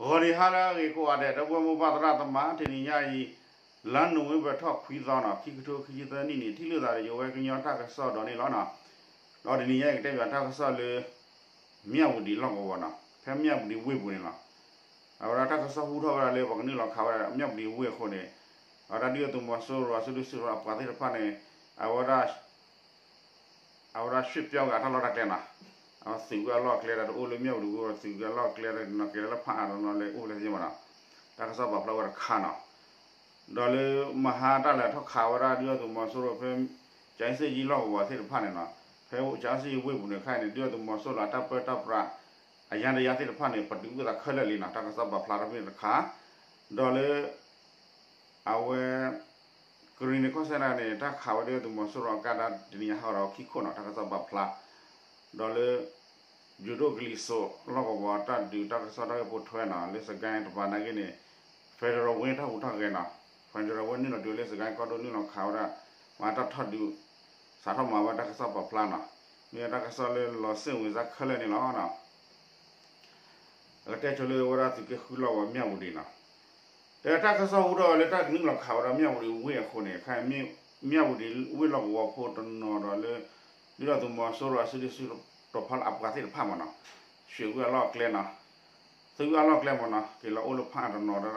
ဂီၤနံၤဟါလၢအဂ့ၤကိးဂၤဒဲး ဒီပုၢ်ဝဲၢ်မိၢ်ပၢ်သရၣ်သမါ တနံၤညါအံၤ လါနိၣ်ဝ့ဘၢၣ်ထီၣ်ခွံသီနီၤ ခံကထိခံဆံသၢနံၣ်န့ၣ် ထံၣ်လိာ်သးဒီးယဝဲကညီတၢ်ကစီၣ်ဒီးန့ၣ်လီၤနီၤ. ဒီးတနံၤညါအံၤကတဲဘၣ်တၢ်ကစီၣ်လၢ မၠၣ်ဝတံၤလီၢ်ကဝီၤနီၤ ဖဲမၠၣ်ဝတံၤဝ့ၢ်ပူၤန့ၣ်လီၤ. အဝဲဒၣ်တၢ်ကစီၣ်ဟူထီၣ်ဝဲဒၣ်လၢပှၤကနုာ်လီၤခးဝဲဒၣ်မၠၣ်ဝတံၤဝ့ၢ်အဃိန့ၣ် အဝဲဒၣ်ဒုၣ်ဒါသုးမီၤစိရိၤအစုဒုၣ်စုတီၤအပှၤသ့ၣ်တဖၣ်န့ၣ် အဝဲဒၣ် အဝဲဒၣ်ရွှ့ၣ်ပျီဝဲအတၢ်လီၢ်တၢ်ကျဲနီၤ, အဝဲသုးဝဲအလီၢ်အကျဲဒီးတအိၣ်လၢမၠၣ်ဝတံၤဝ့ၢ် သုးက့ၤအလီၢ်အကျဲဒီးနီၢ်က့ၤလၢဖးအါဒီးနီၢ်လဲၤအိၣ်ဖဲလဲၣ်သ့ၣ်မနီၤ, တၢ်ကစီၣ်ပာ်ဖျါဝဲတခါနီၤ. ဒီးလၢမဟါတၢ်လဲၤထီၣ်ခးဝဲဒၣ်ဒုၣ်ဒါသုးမီၤစိရိၤဖဲ ကၠၤအ့စ့ၣ်ကၠံလီၢ်ကဝီၤသ့ၣ်တဖၣ်န့ၣ်နီၤ, ဖဲကၠၤအ့စ့ၣ်ကၠံဝ့ၢ်ပူၤန့ၣ်ခါန့ၣ် ဒုၣ်ဒါသုးမီၤစိရိၤအတၢ်ပၢတၢ်ပြး အယါတယါသ့ၣ်တဖၣ်န့ၣ် ပတုာ်ကွံာ်သးခဲလၢာ်လံနီၤ, တၢ်ကစီၣ်ပာ်ဖျါထီၣ်ဖဲန့ၣ်တခါ, ဒီးလၢ အဝဲ ကရံၣ်နံၣ်ကီၢ်စဲၣ်ဒၣ်န့ၣ် တၢ်ခးဝဲဒၣ်သုးမီၤစိရိၤအကါဒၣ်တနံၤညါဟးဂီၤဒီးခံခိၣ်နီၤ တၢ်ကစီၣ်ပာ်ဖျါ, ဒီးလၢ ယိၤဒိၣ်ကလံၤစိးလီၢ်ကဝီၤတၢ်ဒုးတၢ်ကစီၣ်တၢ်ဂ့ၢ်ပိာ်ထွဲနီၤ လၢစကဲတပၤနာ်က့န့ၣ် federal wing တၢ်ဟူးတၢ်ဂဲၤနီၤ federal wing နုာ်လီၤဒုးလၢစကဲကီၢ်ဒိၣ်နုာ်လီၤခးဝဲဒၣ် မၤတၢ်ထီၣ်ဒုး စးထီၣ်မၤဝဲတၢ်ကစီၣ်ပာ်ဖျါနီၤ, မ့ၢ်တၢ်ကစီၣ်လၢလီၤစ့ၣ်ဝင်စၢ်ခဲလၢာ်န့ၣ်လီၤ. အကတဲဆိလၢဝဲဒၣ်သုးက့ဃုလီၢ်ကဝီၤမၠၣ်ဝတံၤနီၤ, ဒီးတၢ်ကစီၣ်ဟူထီၣ်ဝဲလၢတၢ်ကနုာ်လီၤခးဝဲဒၣ်မၠၣ်ဝတံၤဝ့ၢ်အဃိန့ၣ် ခဲမၠၣ်ဝတံၤဝ့ၢ်လီၢ်ကဝီၤဖိတနီၤဒီးလၢ ဒုၣ်ဒါသုးမီၤစိရိၤအစုဒုၣ်စုတီၤဖီလာ်အပှၤသ့ၣ်တဖၣ်မနီၤ, ရွှ့ၣ်ဝဲအလီၢ်အကျဲနီၤ, သုးဝဲအလီၢ်အကျဲမနီၤ က့ၤလီၤအိၣ်လၢဖးအါတနီၤဒၣ်,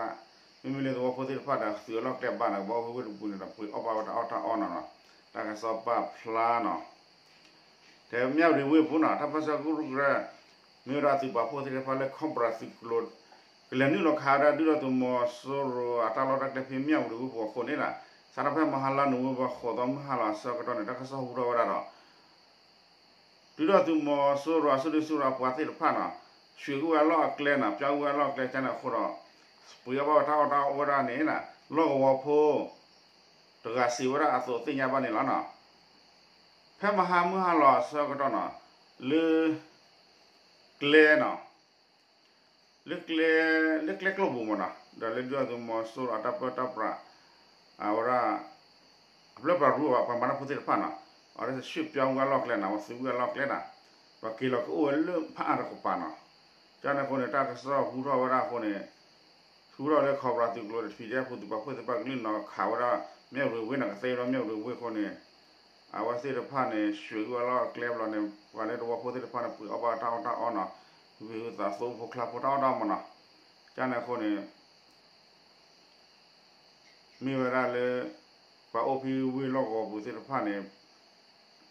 မ့မ့ၢ်လၢသဝီဖိသ့ၣ်တဖၣ်ဒီးသုးအလီၢ်အကျဲဘၣ်န့ၣ် ကဘၣ်အိၣ်ဖဲဝ့ၢ်တပူၤန့ၣ်ဒီး ပှ့ၤအီၣ်ဘၣ်ဝဲတၢ်အီၣ်တၢ်အီနီၤနီၤ, တၢ်ကစီၣ်ပာ်ဖျါနီၤ ထဲမၠၣ်ဝတံၤဝ့ၢ်ပူၤနီၤ တၢ်ပၢဆှၢကရူၢ်ကရၢ မ့ၢ်ဝဲဒၣ်သုးပာ်ဖှိၣ်သ့ၣ်တဖၣ်လၢ Cobra သုးကျိၤ ကလဲၤနုာ်လီၤခးဝဲဒၣ်ဒုၣ်ဒါသုးမီၤစိရိၤအတၢ်လီၢ်တၢ်ကျဲဖဲမၠၣ်ဝတံၤဝ့ၢ်ပူၤအဃိန့ၣ်ဒီး စးထီၣ်ဖဲမဟါလါနိၣ်ဝ့ဘၢၣ်ဃိးသီမုၢ်ဟါလီၤအဆၢကတီၢ်န့ၣ် တၢ်ကစီၣ်ဟူထီၣ်ဝဲဒၣ်ဒီး ဒုၣ်ဒါသုးမီၤစိရိၤအစုဒုၣ်စုတီၤအပှၤသ့ၣ်တဖၣ်နီၤ ရွှ့ၣ်ကွံာ်ဝဲအလီၢ်အကျဲနီၤ ပျီကွံာ်ဝဲအလီၢ်အကျဲကန့ၣ်အဃိဒီး ပှ့ၤအီၣ်ဘၣ်ဝဲတၢ်အီၣ်တၢ်အီဝဲဒၣ်န့ၣ် လီၢ်ကဝီၤဖိ တဂၤစံးဝဲဒၣ်အသိးသ့ၣ်ညါဘၣ်န့ၣ်လီၤနီၤ. ဖဲမဟါမုၢ်ဟါလီၤအဆၢကတီၢ်နီၤ လၢ ကျဲနီၤ လၢကျဲ လၢကျဲကျိပူၤမနီၤ ဒီးလၢဒုၣ်ဒါသုးမီၤစိရိၤအတၢ်ပၢတၢ်ပြး အဝဲဒၣ် အဖျၢၣ်ပြးရူပှၤမၤတၢ်ဖိသ့ၣ်တဖၣ်နီၤ အဝဲဒၣ်ရွှ့ၣ်ပျီကွံာ်ဝဲအလီၢ်အကျဲနီၤ အဝဲသုးကွံာ်အလီၢ်အကျဲနီၤ ဒီးက့ၤလီၤကအိၣ်ဝဲလၢဖးအါတကပၤနီၤ. ကန့ၣ်အဃိန့ၣ် တၢ်ကစီၣ်ဟူထီၣ်ဝဲဒၣ်အဃိန့ၣ် ဟူထီၣ်လၢ Cobra သုးကျိၤဒီး PDF ဖိသုးပာ်ဖှိၣ်သ့ၣ်တဖၣ်ကလုၢ်နီၤခးဝဲဒၣ် မၠၣ်ဝတံၤဝ့ၢ်နီၤ ကသ့ဝဲဒၣ်မၠၣ်ဝတံၤဝ့ၢ်အဃိန့ၣ် အဝဲသ့ၣ်တဖၣ်န့ၣ် ရွှ့ၣ်ကွံာ်ဝဲလီၢ်အကျဲဘျီန့ၣ် ပှၤလၢသဝီဖိသ့ၣ်တဖၣ်န့ၣ် ပှ့ၤအီၣ်ဘၣ်တၢ်အီၣ်တၢ်အီနီၤ ဝံသးသိဖိချါဖိတၢ်အီၣ်တၢ်အီမနီၤ. ကန့ၣ်အဃိန့ၣ် မ့ၢ်ဝဲဒၣ်လၢ ပှၤအိၣ်ဖဲဝ့ၢ်လီၢ်ကဝီၤပူၤသ့ၣ်တဖၣ်န့ၣ်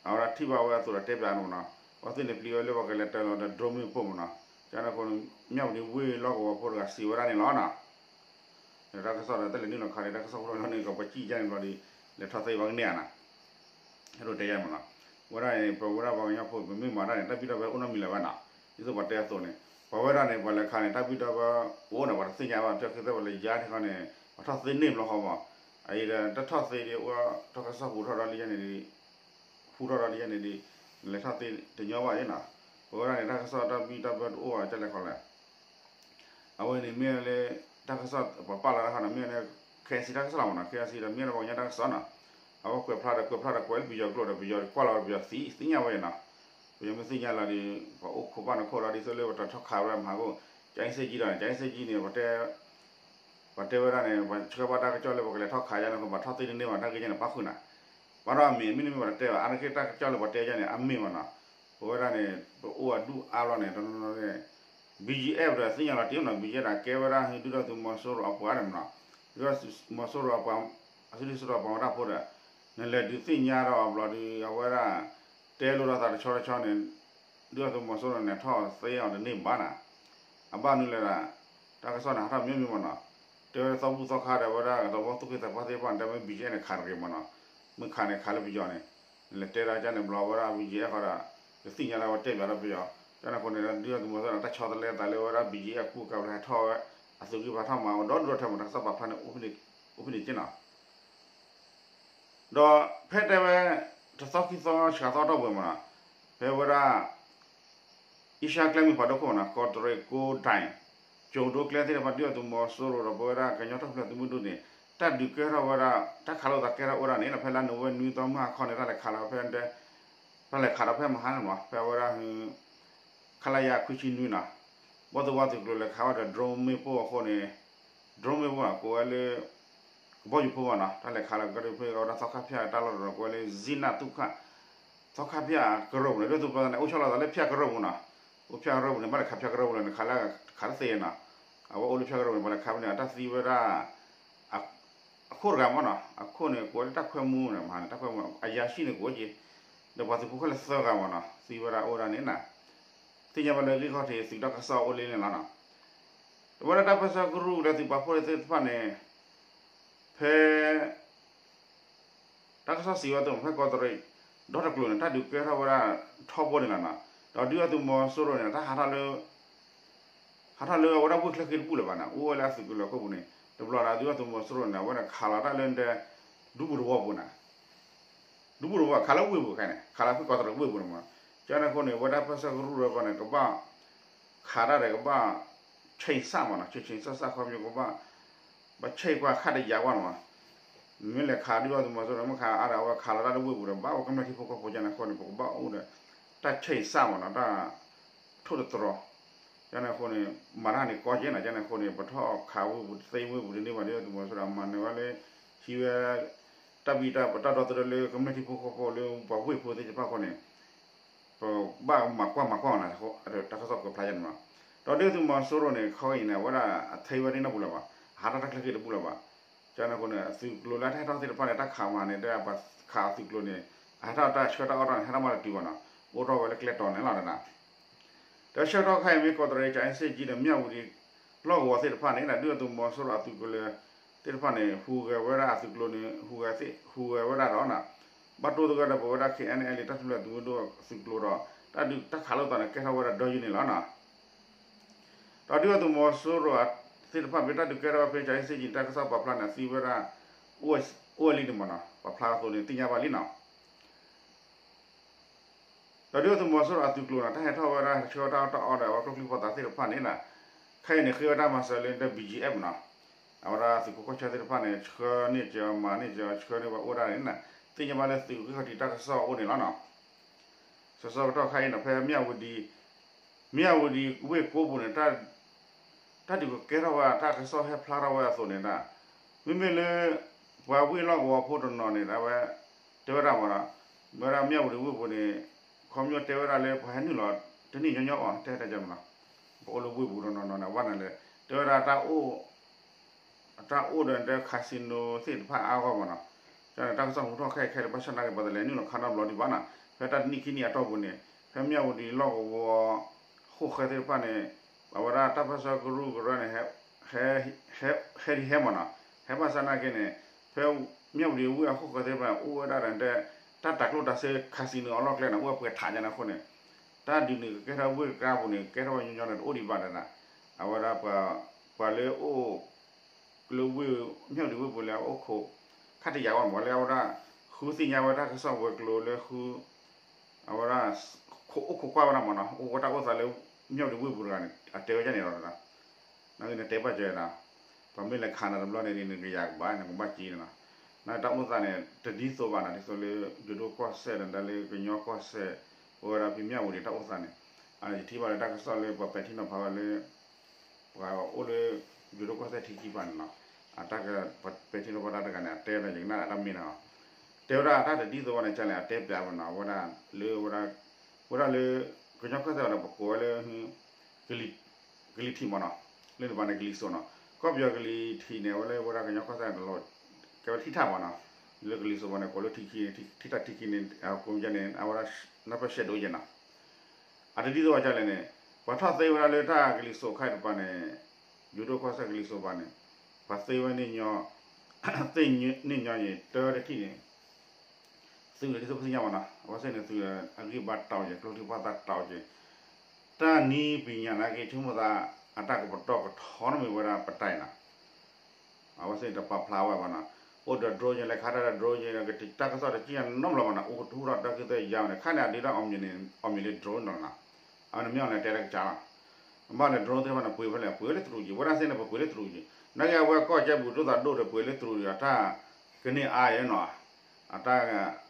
အဝဲဒၣ်ထံၣ်ဘၣ်ဝဲအသိးဒီးတဲပၠးန့ၣ်မနီၤ အဝဲသ့ၣ်န့ၣ်ပျံၤဝဲလၢပှၤကလဲၤတၢ်လီၤဒီး drone မ့ၣ်ပိၢ်မနီၤ. ကန့ၣ်အဃိန့ၣ် မၠၣ်ဝတံၤဝ့ၢ်လီၢ်ကဝီၤဖိတဂၤစံးဝဲဒၣ်န့ၣ်လီၤနီၤ. တၢ်ကစီၣ်ဒီးတၢ်လဲၤနုာ်လီၤခးန့ၣ် တၢ်ကစီၣ်ဟူထီၣ်လီၤန့ၣ် ကပှၤစံၣ်ကန့ၣ်ဘျီဒီး လဲၤထီၣ်သ့ဘၣ်ကန့ၢ်ဧါနီၤ အဲၣ်ဒိးတဲယါမနီၤ. ဝဲဒၣ်န့ၣ် ပဝဲဒၣ်ပှၤကညီဖိ ပမ့ၢ်မၤတၢ်န့ၣ် တၢ်ဘံၣ်တၢ်ဘၢအိၣ်နီတမံၤလၢၤဘၣ်နီၤ. ဒ်သိးပှၤတဲအသိးန့ၣ် ပှၤဝဲဒၣ်န့ၣ် ပှၤလဲၤခးန့ၣ် တၢ်ဘံၣ်တၢ်ဘၢအိၣ်န့ၣ် ပှၤတသ့ၣ်ညါဘၣ် တၢ်ခဲသၢၣ်ပှၤလဲၤယါထီၣ်န့ၣ် ပှၤထီၣ်သ့န့ၢ်ဘျီဃီမး အအံၤဒီးတၢ်ထီၣ်သ့ဒ်အိၣ် တၢ်ကစီၣ်ဟူထီၣ်ဒီးလံယါန့ၣ်ဒ် ဟူထီၣ်ဒီးလံယါန့ၣ်ဒ် လဲၤထီၣ်သ့တညီဘၣ်ယါနီၤ. ပဝဲဒၣ်န့ၣ် တၢ်ကစီၣ်တၢ်ဘံၣ်တၢ်ဘၢတအိၣ်ဘၣ်ကလဲၣ်ခီလဲၣ် အဝဲန့ၣ်မ့ၢ်လၢ တၢ်ကစီၣ်ပှၤပာ်လီၤတၢ်ခါန့ၣ် မ့ၢ်လၢ KIC တၢ်ကစီၣ်လီၤမနီၤ KIC ဒီးမ့ၢ်လၢပှၤကညီတၢ်ကစီၣ်နီၤ အဝဲကွဲးဖျါဒီးကွဲးဖျါဒီးကွဲးလၢပယီၤကျိာ်ဒီးပယီၤကွၢ်လီၤပယီၤသ့သ့ၣ်ညါဝဲနီၤ ပယီၤမ့ၢ်သ့ၣ်ညါလီၤဒီး ပှၤအိၣ်ခိးဘၣ်နခိၣ်လီၤဒ်သိးလၢပတထီၣ်ခးဝဲဒၣ်မဟါခိၣ် ကၠၤအ့စ့ၣ်ကၠံဒီး ကၠၤအ့စ့ၣ်ကၠံန့ၣ် ပှၤတဲဝဲဒၣ်န့ၣ် ပှၤဆှၢဘၣ်တၢ်ကစီၣ်လၢပှၤကလဲၤထီၣ်ခးယါန့ၣ် ပှၤထီၣ်သ့တန့ၢ်ဘၣ်တၢ်ဂ့ၢ်ကဲန့ၣ် ပၣ်ဃုာ်နၤ ဘၣ်ဒီးအမ့ၢ် မ့တမ့ၢ်ပှၤတတဲဘၣ် အါတက့ၢ်တၢ်ကစီၣ်လၢပှၤတဲယါန့ၣ် အမ့ၢ်မနီၤ ပဝဲဒၣ်န့ၣ် ပအိၣ်အဒူၣ်အါဘျီန့ၣ် တနီၤနီၤန့ၣ် BGF ဒီးသ့ၣ်ညါလီၤတံၢ်နီၤ BGF ဒၣ်ကဲဝဲဒၣ်ဒုၣ်ဒါသုးမီၤစိရိၤအပှၤန့ၣ်မနီၤ ဒုၣ်ဒါသုးမီၤစိရိၤအပှၤ အစုဒုၣ်စုတီၤပှၤမၤတၢ်ဖိဒီး နလဲၤဒုးသ့ၣ်ညါဒီးဘျီဒီး အဝဲဒၣ် တဲလိာ်ဒီးသးတဆီတဆီန့ၣ် ဒုၣ်ဒါသုးမီၤစိရိၤန့ၣ် ထီၣ်သ့အီၤတန့ၢ်ဘၣ်နၤ အဘၣ်နုၤလဲၣ်ဒၣ် တၢ်ကစီၣ်န့ၣ် ဟးထီၣ်မ့ၢ်မ့ၢ်မနီၤ တဲဝဲသီဘူၣ်သီခါဒီးဝဲဒၣ် သဝီသူၣ်က့သးပှၢ်သ့ၣ်တဖၣ်န့ၣ် တဲဝဲ BGF န့ၣ် ခးတဂ့ၤမနီၤ မ့ၢ်ခးန့ၣ်ခးလၢပယီၤန့ၣ် လဲၤတဲဒၣ်ကန့ၣ်ဘျီဝဲဒၣ် BGF ဃီဒီး ကသ့ၣ်ညါလၢဝဲတဲပၠးဒီးပယီၤ ကန့ၣ်အဃိန့ၣ် ဒုၣ်ဒါသုးမီၤစိရိၤန့ၣ် တၢ်ဆီတလဲသးလၢဝဲဒၣ် BGF ကူကၤဘျီဟဲထီၣ်ဝဲ အသုးဂံၢ်ဘါထီၣ်မၤအီၤဒီဒူၣ်ဒီထၢမး တၢ်ကစီၣ်ပာ်ဖျါန့ၣ် အိၣ်ဖဲန့ၣ်က့နီၤ ဒီးဖဲတဲဝဲ တသီခံသီဆှးသီတီၢ်ပှဲၤမနီၤ ဖဲဝဲဒၣ် အ့ရှါကျဲမုၢ်ဖးဒိၣ်ခိၣ်မနီၤ ကီးတရံးကိးဒဲး ကၠိၤဒိကျဲသ့ၣ်တဖၣ် ဒုၣ်ဒါသုးမီၤစိရိၤဒီးပဝဲဒၣ်ကညီတၢ်ထူၣ်ဖျဲးသုးမုၢ်ဒိၣ်န့ၣ် တၢ်ဒုးကဲထီၣ်ဝဲဒၣ် တၢ်ခးလိာ်သးကဲထီၣ်ဝဲဒၣ်န့ၣ် ဖဲလါနိၣ်ဝ့ဘၢၣ်နွံသီမုၢ်ဟါခီန့ၣ် တၢ်လဲၤခးလီၤဖဲ တၢ်လဲၤခးဒီးဖဲမဟါန့ၣ်မနီၤ ဖဲဝဲဒၣ် ခလရ ခွံဆံနွံနီၤ ဘီၣ်သိၣ်ဝါသုးကျိၤလဲၤခးဝဲဒီး drone မ့ၣ်ပိၢ်အဃိန့ၣ် drone မ့ၣ်ပိၢ်ကိးဝဲလၢ ကဘီယူၤဖိဘၣ်နီၤ တၢ်လဲၤခးလီၤကဒီးဖဲအဝဲဒၣ်သီခါဖၠၣ်တၢ်လီၢ်တတီၤကိးဝဲလၢ ဇံနၣ်သူခၣ် သီခါဖၠၣ်ကရၢၢ်ပူၤန့ၣ် ဒုၣ်ဒါသုးပျီန့ၣ် အိၣ်ဆီလီၤသးလၢဖၠၣ်ကရၢၢ်ပူၤနီၤ အိၣ်ဖၠၣ်ကရၢၢ်ပူၤန့ၣ် ဘၣ်လဲၤခးဖၠၣ်ကရၢၢ်ပူၤလီၤန့ၣ် ခးလၢခးတသ့နီၤ အဝဲအိၣ်လၢဖၠၣ်ကရၢၢ်ပူၤန့ၣ် ပှၤလဲၤခးဖဲန့ၣ် အတၢ်သံဝဲဒၣ် အခိၣ်တဂၤမ့ၢ်နီၤ အခိၣ်န့ၣ် ကိးဝဲလၢတၢ်ခွဲမူန့ၣ် မဟါန့ၣ် တၢ်ခွဲမူ အယၤၡံၣ်န့ၣ်ကိးက့ၤ ဒီးပှၤသုးဖိခဲလၢာ်သၢဂၤမ့ၢ်နီၤ သံဝဲဒၣ်အိၣ်ဝဲဒၣ်န့ၣ်နီၤ သ့ၣ်ညါဘၣ်လၢဂ့ၢ်ခီၣ်ထံးသုးတၢ်ကစီၣ်အိၣ်လံန့ၣ်လီၤနီၤ ဒီးဝဲဒၣ်တၢ်ပၢၢ်ဆၢကရူၢ်လၢသုးပာ်ဖှိၣ်သ့ၣ်တဖၣ်န့ၣ် ဖဲ တၢ်ကစီၣ်စံးဝဲအသိး ဖဲကီးတရံး ဒီတကျိၤန့ၣ် တၢ်ဒုးကဲထီၣ်ဝဲဒၣ်ထီဘိန့ၣ်လီၤနီၤ ဒီးဒုၣ်ဒါသုးမီၤစိရိၤန့ၣ် တၢ်ဟးထီၣ်လၢ ဟးထီၣ်လၢအဝဲဒၣ်ဝ့ၢ်ချၢဃ့တဘူၣ်လၢၤဘၣ်န့ၣ် အိၣ်ဝဲလၢအသုးကလၢၤခိၣ်ပူၤန့ၣ် တဘျီဒီးဒုၣ်ဒါသုးမီၤစိရိၤန့ၣ် အဝဲဒၣ်ခးလီၤတၢ်လၢဒဲ ဒူပူၤတဝီပူၤန့ၣ် ဒူပူၤတဝီ ခးလၢဝ့ၢ်ပူၤခဲန့ၣ် ခးလီၤဖဲကီးတရံးဝ့ၢ်ပူၤန့ၣ်မး ကန့ၣ်အဃိန့ၣ် ဝဲဒၣ်ပၢၢ်ဆၢကရူၢ်ဒီးပှၤန့ၣ် ကဘၣ် ခးတၢ်ဒီးကဘၣ် ဆ့ၣ်စၣ်မးနီၤ ဆ့ၣ်ဆ့ၣ်စၣ်စၣ်ခီပညီကဘၣ် ဘၣ်ဆ့ၣ်ကွၢ်ခးတယာ်ကွၢ်န့ၣ်မး မ့ၢ်လဲၤခးဒုၣ်ဒါသုးမီၤစိရိၤန့ၣ် မ့ၢ်ခးအါဒီးအဝဲခးလီၤတၢ်လၢဝ့ၢ်ပူၤဒီး ဘၣ်အိၣ်ကမျၢၢ်ထံဖိကီၢ်ဖိကန့ၣ်အဃိန့ၣ် ပကဘၣ်အိၣ်ဒီး တၢ်ဆ့ၣ်စၣ်မးနီၤ တၢ် ထိၣ်တတြီၤ ကန့ၣ်အဃိန့ၣ် မၤတၢ်န့ၣ်ကီက့ၤနီၤ ကန့ၣ်အဃိန့ၣ် ပထီၣ်ခးဝ့ၢ်ပူၤတသ့ဝ့ၢ်ပူၤတန့ၢ်ဘၣ် ဒုၣ်ဒါသုးမီၤစိရိၤအမၤနၢၤဝဲလၢ ဟံးဝဲ တၢ်ဘံၣ်တၢ်ဘၢတၢ်ဒီသဒၢလၢကမျၢၢ်ထံဖိကီၢ်ဖိလၢပှၤဝ့ၢ်ဖိသ့ၣ်တဖၣ်အဃိန့ၣ် ပဘၣ်မၤကွၢ်မၤကွၢ်အီၤန့ၣ် တၢ်ကစီၣ်ပကဖျါယါန့ၣ်မး ဒီးဒုၣ်ဒါသုးမီၤစိရိၤန့ၣ် ခီဂာ်အံၤန့ၣ် အဝဲဒၣ်အထံဝဲဒၣ်နီတပူၤလၢၤဘၣ် အဟးထီၣ်တၢ်ချၢဃ့တဘူၣ်လၢၤဘၣ် ကန့ၣ်အဃိန့ၣ် အသုးကျိၤလၢအတၢ်ဟဲထီၣ်သ့ၣ်တဖၣ်န့ၣ် တၢ်ခးမၤန့ၣ် တၢ်ပှၤခးအသုးကျိၤန့ၣ် အဟဲထီၣ်တၢ်ဆှၢတၢ်အီၣ်တၢ်န့ၣ် ဟဲထီၣ်မးတတုၤဘၣ်နီၤ အိၣ်ထီၣ်ဝဲလၢကျဲတီၤန့ၣ်လီၤ ဒီးဆၢကတီၢ်ခဲအံၤမ့ၢ်ကီးတရံး ကၠၤအ့စ့ၣ်ကၠံဒီးမၠၣ်ဝတံၤ လီၢ်ကဝီၤသ့ၣ်တဖၣ်န့ၣ် ဒုၣ်ဒါသုးမီၤစိရိၤအသုးကျိၤလၢသ့ၣ်တဖၣ်န့ၣ် ဟူးဂဲၤဝဲဒၣ်အသုးကျိၤန့ၣ် ဟူးဂဲၤသ့ၣ် ဟူးဂဲၤဝဲဒၣ်ဒီး ဘၣ်တိၢ်သဂၢၢ်ဒီးပဝဲဒၣ် ခ့ၣ်အဲၣ်ယူၣ် တၢ်ထူၣ်ဖျဲးသုးမုၢ်ဒိၣ်အသုးကျိၤဒီး တၢ်ဒုးတၢ်ခးလိာ်သးန့ၣ် ကဲထီၣ်ဝဲဒၣ်ဒီယုၢ်န့ၣ်လီၤနီၤ ဒီးဒုၣ်ဒါသုးမီၤစိရိၤသ့ၣ်တဖၣ် ဖဲတၢ်ဒုးကဲထီၣ်ဝဲဖဲ ကၠၤအ့စ့ၣ်ကၠံ တၢ်ကစီၣ်ပာ်ဖျါန့ၣ် အသံဝဲဒၣ် အိၣ်ဝဲလံန့ၣ်မးနီၤ ပာ်ဖျါအသိးန့ၣ် သ့ၣ်ညါဘၣ်လံနီၤ ဒီးဒုၣ်ဒါသုးမီၤစိရိၤအသုးကျိၤန့ၣ် တၢ်ဟဲထီၣ်ဝဲဒၣ်ဆှၢတၢ်အီၣ်တၢ်အီဒီးအဝဲကျိချံမျိာ်သၣ်သ့ၣ်တဖၣ်န့ၣ် ခဲအံၤန့ၣ် ဃ့ဝဲတၢ်မၤစၢၤလၢ ဘီၣ်ကၠံအ့ၣ်ပီၣ်နီၤ အဝဲဒၣ်သုးခိၣ်ကီၢ်ဆၢသ့ၣ်တဖၣ်န့ၣ် ဆှၢန့ၢ်က့ၤမၤန့ၢ်က့ၤဆှၢန့ၢ်ဝဲအိၣ်ဒၣ်န့ၣ် သ့ၣ်ညါဘၣ်လၢသုးဂံၢ်ခီၣ်ထံးတၢ်ကစီၣ်အိၣ်န့ၣ်လီၤနီၤ စီၤစီၤကတီၢ်ခါအံၤနီၤ ဖဲမၠၣ်ဝတံၤ မၠၣ်ဝတံၤဝ့ၢ်ကိပူၤန့ၣ် တၢ်ဒုးကကဲထီၣ်ဝဲ တၢ်ကစီၣ်ဟဲဖျါထီၣ်ဝဲအသိးန့ၣ် မ့မ့ၢ်လၢ ပှၤဝ့ၢ်လီၢ်ကဝီၤဖိတနီၤန့ၣ် အဝဲ တဲဝဲဒၣ်မးနီၤ ဝဲဒၣ်မၠၣ်ဝတံၤဝ့ၢ်ပူၤန့ၣ် ခီပညီတဲဝဲဒၣ်လၢ ပှၤဟဲနုာ်လီၤ တနံၣ်ညီညီအီၤ တဲတၢ်ကမးနီၤ ပအိၣ်လၢဝ့ၢ်ပူၤတနီၤနီၤန့ၣ် အဝဲန့ၣ်လၢ တဲဝဲဒၣ် တၢ်အိၣ်ဒီး casino သ့ၣ်တဖၣ်အါဂီၢ်မးနီၤ ကန့ၣ် တၢ်ကစီၣ်ဟူထီၣ်ခဲအံၤခဲအံၤ ဘၣ်ဆၣ်နာ်က့ၤ ပှၤတလဲၤနုာ်လီၤခါနီတဘျီဒံးဘၣ်နီၤ ဖဲတၢ်တနံၣ်ခံနံၣ်အတီၢ်ပူၤန့ၣ် ဖဲမၠၣ်ဝတံၤလီၢ်ကဝီၤ ဃိၣ်ဃဲသ့ၣ်တဖၣ်န့ၣ် အဝဲဒၣ်တၢ်ပၢၢ်ဆၢကရူၢ်ကရၢန့ၣ် ဟဲ ဟဲဒ်ဟဲမးနီၤ ဟဲဘၣ်ဆၣ်နာ်က့ၤန့ၣ် ဖဲမၠၣ်ဝတံၤဝ့ၢ်အဃိၣ်ဃဲသ့ၣ်တဖၣ်န့ၣ် အိၣ်ဝဲဒၣ်ဒီး တၢ်တၤကျိၣ်တၤစ့ casino အလီၢ်ကျဲန့ၣ် အိၣ်ဝဲပှဲၤထးညါန့ၣ်အဃိန့ၣ် တၢ်ဒုးန့ၣ် ကကဲထီၣ်ဝ့ၢ်ကါပူၤန့ၣ် ကဲထီၣ်ဝဲညီညီန့ၣ် တအိၣ်ဒံးဘၣ်ဒီး အဝဲဒၣ် ပှၤလၢအိၣ် လၢဝ့ၢ် မၠၣ်ဝတံၤဝ့ၢ်ပူၤလၢအအိၣ်ခိး ခါတယာ်ဝဲမး လၢအဝဲဒၣ် ဃုသ့ၣ်ညါဝဲတၢ်ကစီၣ်ဝဲၤကျိၤလၢဃု အဝဲဒၣ် အိၣ်ခိးကွၢ်ဝဲဒၣ်မးနီၤ အိၣ်ဝဲတၢ်အိၣ်သးလၢ မၠၣ်ဝတံၤဝ့ၢ်ပူၤတဂၤန့ၣ် အတဲဝဲဒ်န့ၣ်လီၤ. နကတဲဘၣ်ကဲနီၤ ပှၤမ့ၢ်လဲၤခးနၤတဘျီန့ၣ် နကယၤကဘၣ် နကဘၣ်က့ၤန့ၣ်နီၤ နတၢ်အိၣ်သးန့ၣ် တဒ်သိးဘၣ်နီၤ ဒ်သိးလၢ ယိၤဒိၣ်ကီၢ်စဲၣ်ဒီး တၢ်လၢကညီကီၢ်စဲၣ် ပဝဲဒၣ်ဖဲမၠၣ်ဝတံၤတၢ်အိၣ်သးန့ၣ် ယထံၣ်ဘၣ်လၢတၢ်ကစီၣ်လၢပှၤပဲာ်ထံနီၤဖးဝဲလၢ ပှၤအိၣ်လၢ ယိၤဒိၣ်ကီၢ်စဲၣ်ထံခံပၤန့ၣ်နီၤ အတၢ်ကပဲာ်ထံနီၤဖးတၢ်တဂၤန့ၣ် အတဲဝဲဒၣ် ယကနၣ်အတၢ်မ့ၢ်နီၤ တဲဝဲဒၣ်တၢ်တဒ်သိးဘၣ်န့ၣ် ကလဲၣ် အတဲပျးဝဲနီၤ ဝဲဒၣ်လၢ ဝဲဒၣ်လၢ ကညီကီၢ်စဲၣ်ဝဲဒီး ပကိးဝဲလၢ ကလံၤထံးမးနီၤ လၢနဘၣ်န့ၣ် ကလံၤစိးနီၤ ကီၢ်ပယီၤကလံၤထံးန့ၣ် အဝဲလၢဝဲဒၣ်ကညီကီၢ်စဲၣ်န့ၣ် ကဲဝဲထံထၣ်မးနီၤ လၢကလံၤစိးဘၣ်န့ၣ် ကိးလၢထံခံ ထံထၣ်ထံခံန့ၣ် ကိးန့ၣ် အဝဲဒၣ် နၢ်ပၢၢ်ရှဲဒိၣ်ယဲနီၤ အတဒ်သိးဘၣ်ကလဲၣ်န့ၣ် ပှၤထီၣ်သ့ဝဲဒၣ်လၢတၢ်ကလံၤစိးခါတပၤန့ၣ် ယိၤဒိၣ်ကီၢ်စဲၣ်ကလံၤစိးဘၣ်န့ၣ် ပှၤသ့ဝဲန့ၣ်ညီ သ့န့ၣ်ညီန့ၣ် တၢတထံၣ်န့ၣ် သုးလၢဒ်သိးပသ့ၣ်ညါဘၣ်နီၤ အဝဲသ့ၣ်န့ၣ်သုးအဂံၢ်ဘါတၢ်အီၣ်ကဲ ကျိချံမျိာ်သၣ်တၢ်အီၣ်ကဲ တၢ်နံၤပညၣ်နာ်က့ ဆိကမိၣ်သး အတၢ်ကပတီၢ်ကထီန့ၣ်မ့ၢ်ဝဲဒၣ်ပတၢ်အံၤနီၤ အဝဲသ့ၣ်န့ၣ်တပာ်ဖျါဝဲဘၣ်နီၤ အိၣ်ဒီး drone ယလဲၤခးတၢ်ဒီး drone ယ တၢ်ကစီၣ်တကံၢ်အနီတဘျီဘၣ်နီၤ အိၣ်တဟူထီၣ်တၢ်ကသ့ၣ်ယါန့ၣ် ခါန့ၣ်အဒုးတၢ်အီၣ်မ့ၢ်န့ၣ် အီၣ်မ့ၢ်လၢ drone နီၤနီၤ အဝဲန့ၣ်မ့ၢ်အီၣ်န့ၣ်တဲတၢ်ကစၢ်လီၤ ဘၣ်လၢ drone သ့ၣ်တဖၣ်န့ၣ် ပှ့ၤဖဲလဲၣ် ပှ့ၤလၢတရူးက့ၤ ဝဲဒၣ်သ့ၣ်န့ၣ် ပပှ့ၤလၢတရူးက့ၤ နာ်က့အဝဲကီၢ်ကဲဘူးဒိၣ်သးဒိၣ်ဒီး ပှ့ၤလၢတရူးက့ၤ အတၢ်ကန့ၢ်အါယဲနီၤ အတၢ်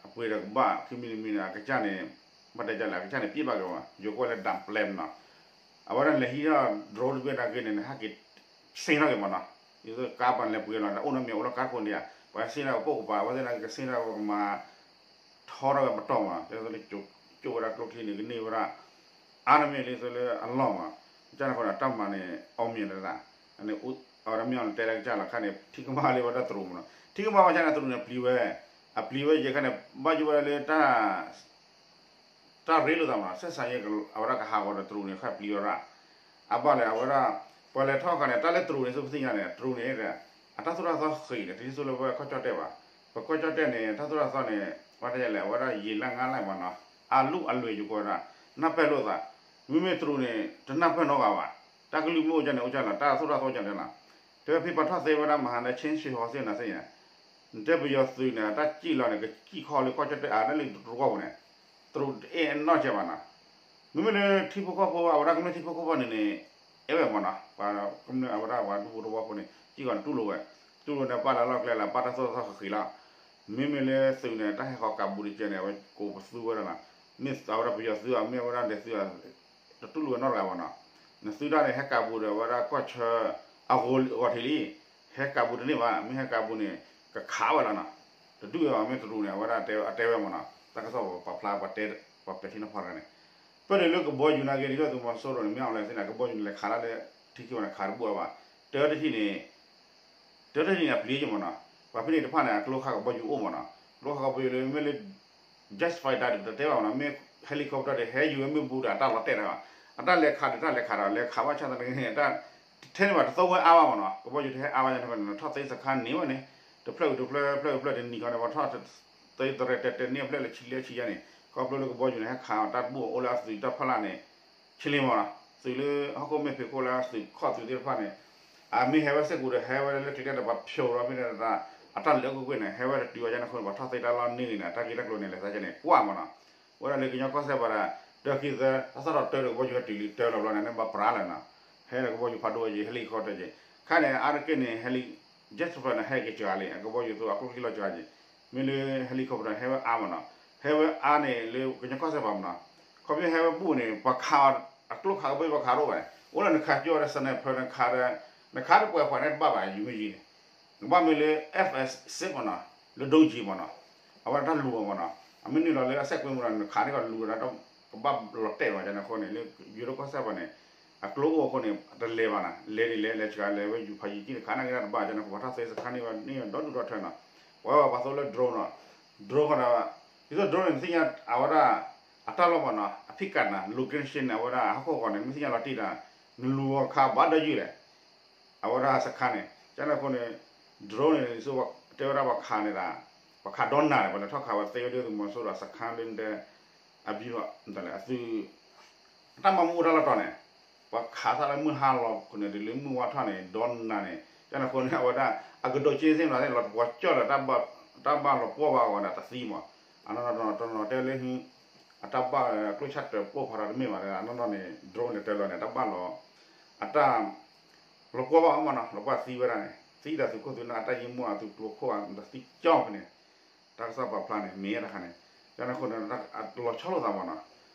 အပှ့ၤဒီးကဘၣ် ခံမံၤတမံၤန့ၣ် အကစၢ်န့ၣ် ဘၣ်တဲဒ်လဲၣ် အကစၢ်န့ၣ် ပျဲဘၣ်က့ၤဝဲ ယိၤကီၢ်လၢ ဒၣ်ပျဲနီၤ အဝဲဒၣ်လဲၤဟံးထီၣ် drone တဘ့ၣ်နာ်က့န့ၣ် နဟဲက့ၤ ဆ့ထီၣ်က့ၤမ့ၢ်နီၤ, ဒ်သိးကါပှၤလဲၤပှ့ၤလီၤ တၢ်အိၣ်နီတမံၤ အိၣ်လီၤကါခိၣ်န့ၣ်ဧါ, ပှၤဆ့ထီၣ်ကပိာ်ကပၤ အဝဲသ့ၣ်နာ်က့ကဆ့ထီၣ်ကမၤ ထီထီၣ်ဝဲပတီၢ်မး တဲသိးလၢ ကၠိၣ်ဝဲဒၣ်ကျိချံန့ၣ် ကန့ၢ်ဝဲဒၣ် အါတမ့ၢ်လံသိးလၢအလီၢ်မး, ကန့ၣ်အဃိဒီး တၢ်မၤန့ၣ် အီၣ်မ့ၢ်တဒၣ်, အဝဲဒၣ်မ့ၢ်အီၤတဲလၢကစၢ်လီၤခါန့ၣ် ထံကမၣ်လၢဝဲဒၣ်တရူးမးနီၤ, ထံကမၣ်ဝဲဆၣ်န့ၣ် တရူးန့ၣ်ပျံၤဝဲ, အပျံၤဝဲယဲၢ်ခါန့ၣ် ဘၣ်ယိၣ်ဝဲဒၣ်လၢတၢ် တၢ်ရ့လိာ်သးမးနီၤ, ဆက်ဆံရေး အဝဲဒၣ်ကဟးဂီၤဒီးတရူးန့ၣ် ခါပျံၤဝဲဒၣ်, အဘၣ်လဲၣ် အဝဲဒၣ် ပှၤလဲၤထီၣ်ခါန့ၣ် တၢ်လၢတရူးန့ၣ် သုပသ့ၣ်ညါန့ၣ် တရူးန့ၣ် အတၢ်သိၣ်တၢ်သီဃံးန့ၣ် တဒ်သိးလၢဝဲကီၢ်ကၠီၣ်တဲၣ်ဘၣ်, ပကီၢ်ကၠီၣ်တဲၣ်န့ၣ် တၢ်သိၣ်တၢ်သီန့ၣ် ပှၤတဲလဲၣ် အဝဲဒၣ်ယံာ်လၢငါလၢမးနီၤ, အလုၢ်အလွဲၢ်ယိၤကီးဝဲဒၣ်, နၢ်ပၢၢ်လိာ်သး, မ့မ့ၢ်တရူးန့ၣ် တနၢ်ပၢၢ်နီတဂၤဘၣ်, တၢ်ကလုၢ်မ့ၢ်အိၣ်ကၢန့ၣ် အိၣ်ကၢလီၤ တၢ်သိၣ်တၢ်သီကၢန့ၣ်လီၤ, တဲဝဲဖဲပှၤထီၣ်သ့ဝဲဒၣ်မဟါန့ၣ် ဆ့ၣ်ဆ့ၣ်ဟီသ့ၣ်နၤသ့ၣ်ညါ နတဲပယီၤသုးန့ၣ် တၢ်စံၣ်လီၤန့ၣ် ကစံၣ်ခီလၢကီၢ်ကၠီၣ်တဲၣ်အါ လၢလံတရူးကီၢ်ပူၤန့ၣ်, တရူးတအဲၣ်အနီၢ်ကဲဘၣ်နီၤ, မ့မ့ၢ်လၢထံဖိကီၢ်ဖိ အဝဲဒၣ်ကမျၢၢ်ထံဖိကီၢ်ဖိန့ၣ်န့ၣ် အဲၣ်ဝဲမးနီၤ, ပှၤကမျၢၢ်အဝဲဒၣ်ပှၤဒူဖိတဝီဖိန့ၣ် စံၣ်ဃီၤန့ၣ်တူၢ်လိာ်ဝဲ, တူၢ်လိာ်န့ၣ်ပာ်လၢလီၢ်ကျဲလၢပာ်တၢ်သိၣ်တၢ်သီဃံးဃံးလီၤ, မ့မ့ၢ်လၢသုးန့ၣ် တၢ်ဟဲဃီၤကးဘူးတကဲန့ၣ် အဝဲကိးပသူဝဲဒၣ်လီၤ, မ့ၢ်အဝဲဒၣ်ပယီၤသုး အမ့ၢ်အဝဲဒၣ်လဲၤသုး တတူၢ်လိာ်ဝဲနီတဂၤဘၣ်နီၤ, နသုးတၢ်န့ၣ် ဟဲကးဘူးဒီးအဝဲဒၣ်ကီၢ်ဆၢ အဂီၤထံးလံ ဟဲကးဘူးတန့ၢ်ဘၣ် မ့ၢ်ဟဲကးဘူးန့ၣ် ကခးဝဲလီၤနီၤ, တဒူၣ်အီၤမ့ၢ်တရူးန့ၣ် အဝဲဒၣ်တဲဝဲမးနီၤ, တၢ်ကစီၣ်ပာ်ဖျါ ပှၤတဲ ပှၤပဲာ်ထံနီၤဖးတဂၤန့ၣ်, ပၢၢ်န့ၣ်လၢကဘီယူၤနာ်က့ ဒ်သိးသုးမီၤစိရိၤန့ၣ် မ့ၢ်အီၤလဲၣ်သ့ၣ်န့ၣ် ကဘီယူၤန့ၣ် လဲၤခးတၢ်လၢ ထံခံဝဲန့ၣ် ခးတဘူၣ်အါဘၣ်, တၢတထံၣ်န့ၣ် တၢတထံၣ်န့ၣ် အပျံၤယမးနီၤ, ပှၤဖဲန့ၣ်တဖၣ်န့ၣ် အကျိခးကဘီယူၤအိၣ်မးနီၤ, ကျိခးကဘီယူၤလၢမ့ၢ်လၢ jet fighter ဒီးပတတဲဘၣ်မးနီၤ, မ့ၢ် helicopter ဒီး ဟဲယူၤဝဲမ့ၣ်အူပူၤဒီး အတၢ်လီၤတဲာ်တၢ်ဘၣ်, အတၢ်လဲၤခးဒီးတၢ်လဲၤခးဒီး လဲၤခးဘၣ်ဆၣ်သနာ်က့န့ၣ် တၢ်ထဲန့ၣ်ဘၣ် တသိၣ်ဝဲအါဘၣ်မးနီၤ, ကဘီယူၤတဟဲအါဘၣ်န့ၣ် ထီၣ်သ့စခါန့ၢ်ဝဲန့ၣ်, တဖျၢၣ်ဂ့ၤတဖျၢၣ် ဖျၢၣ်ဂ့ၤဖျၢၣ်တနံၤခီန့ၣ် ပှၤထီၣ်သ့တရဲၣ်တဲာ်တဲာ်န့ၢ်အဖျၢၣ်လၢဆံလၢဆံယါန့ၣ် ခီဖျိလၢကဘီယူၤန့ၣ် ဟဲခးအီၤတၢ်တဘူၣ်အိၣ်လၢအသုးတၢ်ဖီလာ်န့ၣ် ဆံလ့မးနီၤ, သုးလၢဟီၣ်ခိၣ်မဲာ်ဖံးခိၣ်လၢသုးခီၣ်သုးသ့ၣ်တဖၣ်န့ၣ် အမ့ၢ်ဟဲဝဲစ့ၢ်ကီးဒီး ဟဲဝဲလၢကျဲတဲဒီး ပှၤဖျိးဒီးဖဲန့ၣ် အတၢ်လဲၤအိၣ်ကွ့ၢ်ကွ့ၢ်န့ၣ် ဟဲဝဲတတုၤဘၣ်ကန့ၣ်အဃိန့ၣ် ပှၤထီၣ်သ့တၢ်လီၢ်န့ၢ်ဂ့ၤန့ၣ် အတၢ်ဂ့ၢ်တၢ်ကျိၤန့ၣ် လဲၤသးကန့ၣ် ကွၢ်မးနီၤ, ဝဲဒၣ်လၢကညီကီၢ်စဲၣ်ပှၤဒီး တၢ်ခံသၢ တၢ်သီၣ်ထီၣ်တၢ်ဒီးကဘီယူၤဟဲတုၤလံတၢ်လီၤဘျီန့ၣ် န့ၣ်ဘၣ်ပြးလၢၤနီၤ, ဟဲဒီးကဘီယူၤဖးဒိၣ်ဝဲယံၤ helicopter ယံၤ, ခါန့ၣ် အါတက့ၢ်န့ၣ် heli jet fighter န့ၣ် ဟဲက့ၤစှၤလံ အကဘီယူၤသိးအကျိချံလီၤစှၤယံၤ, မ့ၢ်လၢ helicopter န့ၣ် ဟဲဝဲအါမးနီၤ, ဟဲဝဲအါန့ၣ်လၢကညီကီၢ်စဲၣ်ပှၤမးနီၤ, ခီဖျိဟဲဝဲဘူၣ်န့ၣ် ပှၤခး အကျိခးကဘီယူၤပှၤခးတအိၣ်ဘၣ်န့ၣ် အိၣ်လၢနခးကၠီဒီး sniper နခးဒီး နခးတပှဲၤပှဲၤန့ၣ်တဘၣ်ဘၣ် ယုၢ်မ့ၢ်ယံၤန့ၣ်, နကဘၣ်မ့ၢ်လၢ FS six မးနီၤ, လၢ ဒုံးကျည် မးနီၤ, အဝဲဒၣ်တၢ်လူၤအီၤမးနီၤ, အမ့ၢ်နုာ်လီၤလၢအစဲးကွံမးနီၤ နခးန့ၣ်ကလူၤဒီး ကဘၣ်လီၤတဲာ်မး ကန့ၣ်အဃိန့ၣ် လၢယိၤဒိၣ်ကီၢ်စဲၣ်ပှၤန့ၣ် အကျိအိၣ်အဃိန့ၣ် တလဲၤဘၣ်နီၤ, လဲၤဒ်လဲၣ် လဲၤစှၤလဲၤဝဲယူၤဖးယံၤကံၣ်တခါ နာ်က့တၢ်တဘၣ် ကန့ၣ်အဃိ ပှၤထီၣ်သ့စခါန့ၢ်ဝဲန့ၢ်ဒီဒူၣ်ဒီထၢနီၤ, ပှၤဝဲပှၤသိလၢ drone နီၤ, drone ဃီဒီး ဒ်သိး drone န့ၣ် နသ့ၣ်ညါအဝဲဒၣ် အတၢ်လီၢ်မးနီၤ အဖံးကးနီၤ location န့ၣ် အဝဲဒၣ်ဟီၣ်ခိၣ်ဂီၤန့ၣ် မ့ၢ်သ့ၣ်ညါလီၤတံၢ်ဒီး နလူၤအီၤခးဘၣ်ဒီးယုၢ်လဲၣ် အဝဲဒၣ်စခါန့ၣ် ကန့ၣ်အဃိန့ၣ် drone န့ၣ် ဒ်သိးတဲဝဲဒၣ်ပှၤခးန့ၣ်ဒီး ပှၤခးဒီနၤန့ၣ် ပှၤလဲၤထီၣ်ခးဝဲသ့ဝဲဒၣ်သုးမီၤစိရိၤအစခါလၢဒဲ အဘံၤ တလဲၣ် အသုး အတၢ်မၤမူအိၣ်တၢ်လီၢ်တီၤန့ၣ် ပှၤခးသးလၢမုၢ်ဟါလီၤခိၣ်န့ၣ် တုၤလၢမုၢ်ဝါထီၣ်န့ၣ် ဒီနၤန့ၣ် ကန့ၣ်အဃိန့ၣ် အဝဲဒၣ် အကဒိးက့သ့ၣ်မနုၤသ့ၣ် လီၤတပှီၤကၠီၣ်ဒီး တၢ်ဘၣ်လီၤပှီၢ်ဘၣ်အဂီၢ်ဒီးတသံမး အနီၢ်နီၢ်တနီၤနီၤတဲလၢ အတၢ်ဘၣ်ကျိဆၣ်တၢၢ်ပိၢ်ဖးထီၣ်တမ့ၢ်ဘၣ်ဒီး အနီၢ်နီၢ်န့ၣ် drone လဲၤတၢၤလီၤန့ၣ် တၢ်ဘၣ်လီၤ အတၢ် လီၤပှီၢ်ဘၣ်အီၤမးနီၤ လီၤပှီၢ်သံဝဲဒၣ်န့ၣ် သံဒီးသုးခိၣ်သုးနၢ်အတၢ်ယံၤမူအသုးကျိၤခိၣ်အသံကၠီၣ်ဖဲန့ၣ် တၢ်ကစီၣ်ပာ်ဖျါန့ၣ် မ့ၢ်တခါန့ၣ် ကန့ၣ်အဃိန့ၣ် လီၤဆီလိာ်သးမးနီၤ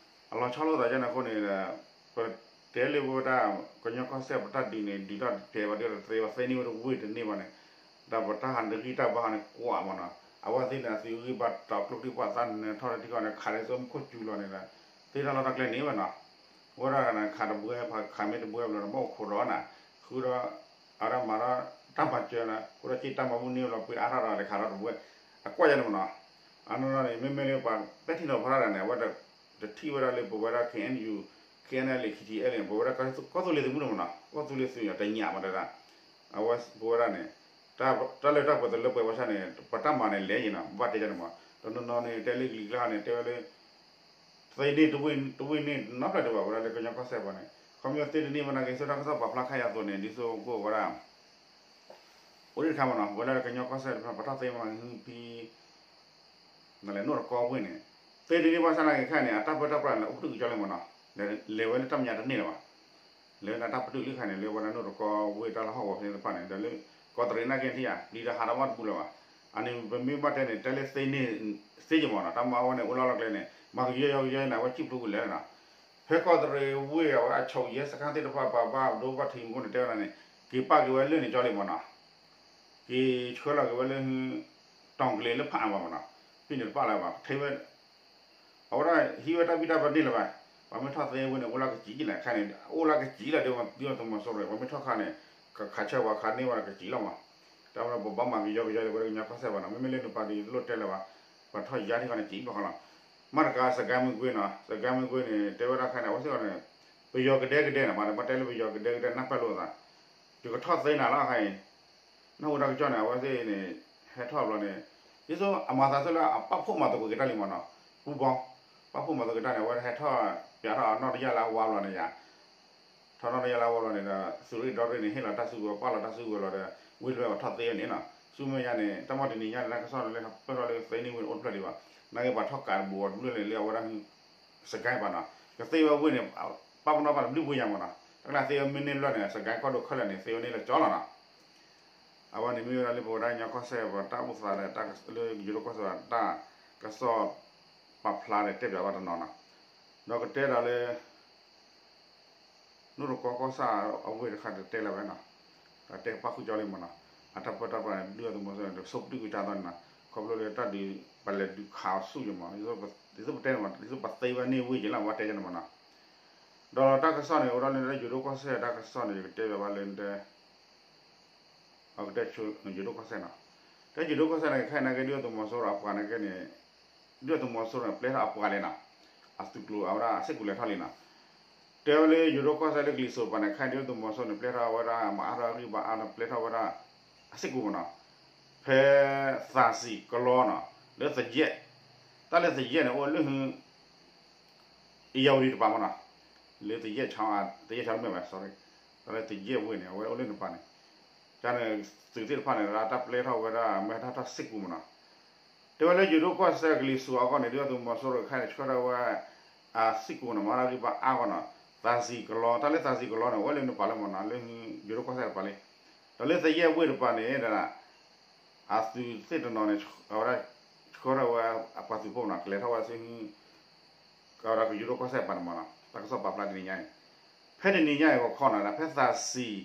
အလီၤဆီလိာ်သးကန့ၣ်အဃိန့ၣ် ပတဲလၢဝဲဒၣ် ကညီကီၢ်စဲၣ်ပတၢ်ဒုးန့ၣ် ဒုးတၢ်တတဲာ်ဘၣ်ဒီးတသ့ဘၣ်သ့န့ၢ်ဝဲတဝ့ၢ်တန့ၢ်ဘၣ်န့ၣ် ဒီးပတၢ်ဟးနဂံၢ်တၢ်ဘါဟးန့ၣ်ကွၢ်မးနီၤ အဝဲသ့ၣ်န့ၣ် အသုးဂံၢ်ဘါတၢ်ကျိချံပှၤသးနထီၣ်ထံကီၢ်န့ၣ် ခးလၢသိမူခိၣ်စူၤလီၤန့ၣ်ဒီး သ့ၣ်တၢ်လီၢ်တၢ်ကျဲန့ၣ်ဝဲနီၤ ဝဲဒၣ်ခးတဘှဲ ခးမ့ၢ်တဘှဲဘျီန့ၣ် ဘၣ်အိၣ်ခိးဒီးနၤ ဃုဒီး အဝဲဒၣ်မၤဒီးတၢ်မၤစၢၤန့ၣ် ဃုဒီးက့ၢ်တၢ်မၤဘူၣ်န့ၢ်ဘျီ ပှ့ၤအါထီၣ်ဒီးလဲၤခးဒီးတဘှဲ အကွၢ်ယါန့ၣ်မးနီၤ အနီၢ်နီၢ်န့ၣ် မ့မ့ၢ်လၢပှၤပဲာ်ထံနီၤဖးတၢ်န့ၣ် အဝဲတထံၣ်ဝဲဒၣ်လၢပဝဲဒၣ် KNU KNLA KTLA န့ၣ် ပဝဲဒၣ်ကီၢ်သူလ့ၤသုးမုၢ်ဒိၣ်မးနီၤ ကီၢ်သူလ့ၤသုးတညးမးတဒၣ် အဝဲပဝဲဒၣ်န့ၣ် တၢ်လၢတၢ်ပှဲၤတလၢပှဲၤဘၣ်ဆၣ်န့ၣ် ပတၢ်မၤန့ၣ်လဲၤယံၤနီၤ ဘၣ်တဲယါန့ၣ်မး တနီၤနီၤန့ၣ် တဲလၢကလံၤကျါန့ၣ် တဲဝဲလၢ သ့န့ၢ်တဝ့ၢ်န့ၣ်နီတဖျၢၣ်ဒံးဘၣ် ဝဲဒၣ်လၢကညီကီၢ်စဲၣ်ပှၤန့ၣ် ခီပညီသ့တန့ၢ်ဘၣ်နာ်က့ ဆၢတၢ်ကစီၣ်ပာ်ဖျါခါယၤအသိးန့ၣ် ဒ်သိးကအိၣ်ဝဲဒၣ် အိၣ်ဒံးတခါမးနီၤ ဝဲဒၣ်လၢကညီကီၢ်စဲၣ်တဖၣ် ပှၤထီၣ်သ့မးဟံးဖံ နလဲၤနိၣ်တကီဝ့ၢ်န့ၣ် သ့တန့ၢ်ဘၣ်ဆၣ်နာ်က့ခါန့ၣ် အတၢ်ပၢတၢ်ပြးန့ၣ် အိၣ်ပတုာ်ကကၠီလံမးနီၤ လဲၤဝဲလၢတၢ်မဲာ်ညါတန့ၢ်လၢၤဘၣ် လဲၤဝဲဒၣ်တၢ်ပတုာ်လံခါန့ၣ် လၢဝဲဒၣ်နိၣ်တကီဝ့ၢ်တၢ်လီၢ်ဟီၣ်ကဝီၤဖဲန့ၣ်တဖၣ်န့ၣ် ဒီးလၢ ကီးတရံးနာ်က့ထံၣ်ဧါ ပျံၤဒီးဟးထီၣ်ဘၣ်တဘူးလၢၤဘၣ် အန့ၣ်ပမ့ၢ်ဘၣ်တဲန့ၣ် တဲလၢသ့န့ၢ် သ့ယမးနီၤ တၢ်မၤဝဲန့ၣ် အိၣ်လီၢ်လီၢ်ကျဲန့ၣ် မၤကယီယီကယီန့ၣ် အဝဲစံၣ်ဖျိကွံာ်လဲၣ်နီၤ ဖဲကီၢ်တရံးဝ့ၢ်အဝဲအဆိး ရဲစခန်းသ့ၣ်တဖၣ် ပှၤဘၣ်ဒိဘၣ်ထံးမူခိၣ်န့ၣ် တဲဝဲဒၣ်န့ၣ် က့ၤပာ်က့ၤဝဲလၢန့ၣ်ကၠီလံမ့ၢ်နီၤ, က့ၤဆှၢလီၤက့ၤဝဲလၢ တီၤကလ့ၤလၢဖးအါဘၣ်မ့ၢ်နီၤ, ဖဲန့ၣ်တပာ်လၢၤဘၣ် ထဲဝဲ အဝဲဒၣ်ဟံးဝဲတၢ်ဘံၣ်တၢ်ဘၢန့ၣ်လၢၤဘၣ်, ပှၤမ့ၢ်ထီၣ်သ့ဝ့ၢ်န့ၣ် အိၣ်လၢကစံးလၢခဲန့ၣ် အိၣ်လၢကစံးလၢဒုၣ်ဒါသုးမီၤစိရိၤ ပှၤမ့ၢ်ထီၣ်ခါန့ၣ် ကခးဆၢပှၤခးန့ၢ်ဝဲကစံးလီၤမး, တၢ်ဝဲဒၣ်ပဘၣ်မၤကယီကယီလၢပဝဲကညီကီၢ်စဲၣ်ဘၣ်နီၤ မ့မ့ၢ်လၢနပၤဒ်လိၣ်တဲလၢၤဘၣ်, ပှၤထီၣ်ယါထံၣ်ခါန့ၣ်စံးဘၣ်ဃီလီၤ, မ့ၢ်တကးစကဲမုၢ်ကွ့နီၤ စကဲမုၢ်ကွ့န့ၣ် တဲဝဲဒၣ်ခဲန့ၣ် အဝဲသ့ၣ်အီၤန့ၣ် ပယီၤကဒဲကဒဲန့ၣ် ပှၤတဲလၢပယီၤကဒဲကဒဲနၢ်ပၢၢ်လိာ်သး ယကထီၣ်သ့နၤလီၤခဲအံၤ နၢ်ဟူတၢ်ကစီၣ်န့ၣ် အဝဲသ့ၣ်န့ၣ် ဟဲထီၣ်ဘျီန့ၣ် ဒ်သိးအမၤသးဆၢလၢအပာ်ဖှိၣ်မၤသကိးက့ၤတၢ်လံမ့ၢ်နီၤ, ပူဘီ ပာ်ဖှိၣ်မၤသကိးတၢ်န့ၣ် အဝဲဟဲထီၣ်ပၠးထီၣ်အနီၣ်တယၢ်လၢအဝါဘျီန့ၣ်ယါ, ထီၣ်နီၣ်တယၢ်လၢအဝါဘျီန့ၣ်ဒီး သုးရ့ၣ်ဒီရ့ၣ်န့ၣ် ဟ့ၣ်လီၤတၢ်စုကဝဲၤ ပာ်လီၤတၢ်စုကဝဲၤလီၤဒီး ဝံၤလၢအထီၣ်သ့ဝဲန့ၣ်နီၤ, ဆူမဲာ်ညါန့ၣ် တၢ်မၤတနံၤညါန့ၣ် တၢ်ကစီၣ်န့ၣ်လၢပၢၢ်ထီၣ်လၢသ့န့ၢ်ဝံၤအိၣ်တဖျၢၣ်ဒံးဘၣ်, နာ်က့ပှၤထီၣ်ကးတဘူးအီၤတဘျုးလၢ်လၢအဝဲဒၣ် စကဲပၤနီၤ, ကသ့ဝဲဝ့ၢ်န့ၣ် ပာ်ပနီၣ်ပာ်တဘျုးပှ့ၤညါမ့ၢ်နီၤ, တၢ်ကျါသ့ဝဲမ့ၢ်န့ၢ်ဘျီန့ၣ် စကဲကီၢ်ဒိၣ်ခဲလၢာ်န့ၣ် သ့ဝဲန့ၢ်လၢကၠီလီၤနီၤ, အဝဲန့ၣ်မ့ၢ်ဝဲဒၣ်လၢပဝဲဒၣ်ကညီကီၢ်စဲၣ် ပတၢ်အိၣ်သးဒီး လၢယိၤဒိၣ်ကီၢ်စဲၣ်တၢ်ကစီၣ်ပာ်ဖျါဒီးတဲပၠးဘၣ်တနီၤနီၤ, ဒီးကတဲဒီးလၢ နိၣ်တကီကီၢ်ဆၣ်အဝ့ၢ်တခါတတဲလၢၤဝဲနီၤ, ဒီးတဲပာ်ဃုာ်ကၠီလံမ့ၢ်နီၤ, အတၢ်ပၢတၢ်ပြးန့ၣ် ဒုၣ်ဒါသုးမီၤစိရိၤန့ၣ် တဆိပတုာ်ကွံာ်တၢ်သီန့ၣ်နီၤ, ခီဖျိလၢတၢ်ဒုး ပလဲၤဒုးခးအီၤဆူၣ်ယမး ဒ်သိးပတဲန့ၣ်မး ဒ်သိးပသ့ဝဲန့ၢ်ဝ့ၢ်က့ၤလီၤ ပှၤတဲကန့ၣ်မ့ၢ်နီၤ, ဒီးတၢ်ကစီၣ်န့ၣ် အိၣ်ဒၣ်လၢယိၤဒိၣ်ကီၢ်စဲၣ်တၢ်ကစီၣ်န့ၣ် ယကတဲပၠးဘၣ်လၢ အကတဲဆိယိၤဒိၣ်ကီၢ်စဲၣ်နီၤ, တဲယိၤဒိၣ်ကီၢ်စဲၣ်န့ၣ် ခဲအံၤနာ်က့ ဒုၣ်ဒါသုးမီၤစိရိၤအပှၤနာ်က့န့ၣ် ဒုၣ်ဒါသုးမီၤစိရိၤန့ၣ် ပျဲထီၣ်အပှၤလံနီၤ, အသုးကျိၤအဝဲဒၣ်အစ့ၢ်ကီးလဲၤထီၣ်လံနီၤ, တဲဝဲလၢယိၤဒိၣ်ကီၢ်စဲၣ်လၢကလံၤစိးတကပၤန့ၣ် ခဲအံၤဒုၣ်ဒါသုးမီၤစိရိၤန့ၣ် ပျဲထီၣ်အဝဲဒၣ် မၤအါထီၣ်အဂံၢ်ဘါအါထီၣ် ပျဲထီၣ်ဝဲဒၣ် အစ့ၢ်ကီးမ့ၢ်နီၤ, ဖဲသးစံးကလီနီၤ လၢသယဲၢ်, တၢ်လၢသယဲၢ်န့ၣ် အိၣ်လၢ အ့ၣ်ယၣ်ဝတံၤတပၤမ့ၢ်နီၤ, လၢသယဲၢ် သယဲၢ်ချောင်းမ့ၢ်ဘၣ် sorry, တၢ်လၢသယဲၢ်ဝ့ၢ်န့ၣ် အဝဲအိၣ်လၢနပၤန့ၣ်, ကန့ၣ် သုးသ့ၣ်တဖၣ်န့ၣ် တၢ်ပျဲထီၣ်ဝဲဒၣ် မ့ၢ်တၢ်ထီၣ်စ့ၢ်ကီးမ့ၢ်နီၤ, တဲဝဲလၢယိၤဒိၣ်ကီၢ်စဲၣ်ကလံၤစိးအဂီၢ်န့ၣ် ဒုၣ်ဒါသုးမီၤစိရိၤခဲအံၤန့ၣ် ဆှၢထီၣ်ဝဲ အစ့ၢ်ကီးန့ၣ် မၤတၢ်ဂံၢ်ဘါအါဂီၢ်နီၤ, သးစံးကလီ တၢ်လၢသးစံးကလီန့ၣ် အိၣ်လၢနပၤလၢမ့ၢ်နီၤ လၢယိၤဒိၣ်ကီၢ်စဲၣ်တပၤလံ, ဒီးလၢသယဲၢ်ဝ့ၢ်တပၤန့ၣ် အသုးသ့ၣ်တနီၤန့ၣ် အဝဲဒၣ် ဆှၢထီၣ်ဝဲအပှၤသုးဖိမ့ၢ်နီၤ ကလဲၤထီၣ်ဝဲဆူ ကဒီးကယိၤဒိၣ်ကီၢ်စဲၣ်ပၤန့ၣ်မ့ၢ်နီၤ တၢ်ကစီၣ်ပာ်ဖျါတနံၤညါအံၤ, ဖဲတနံၤညါအံၤဂီၤခီနီၤ ဖဲသးစံး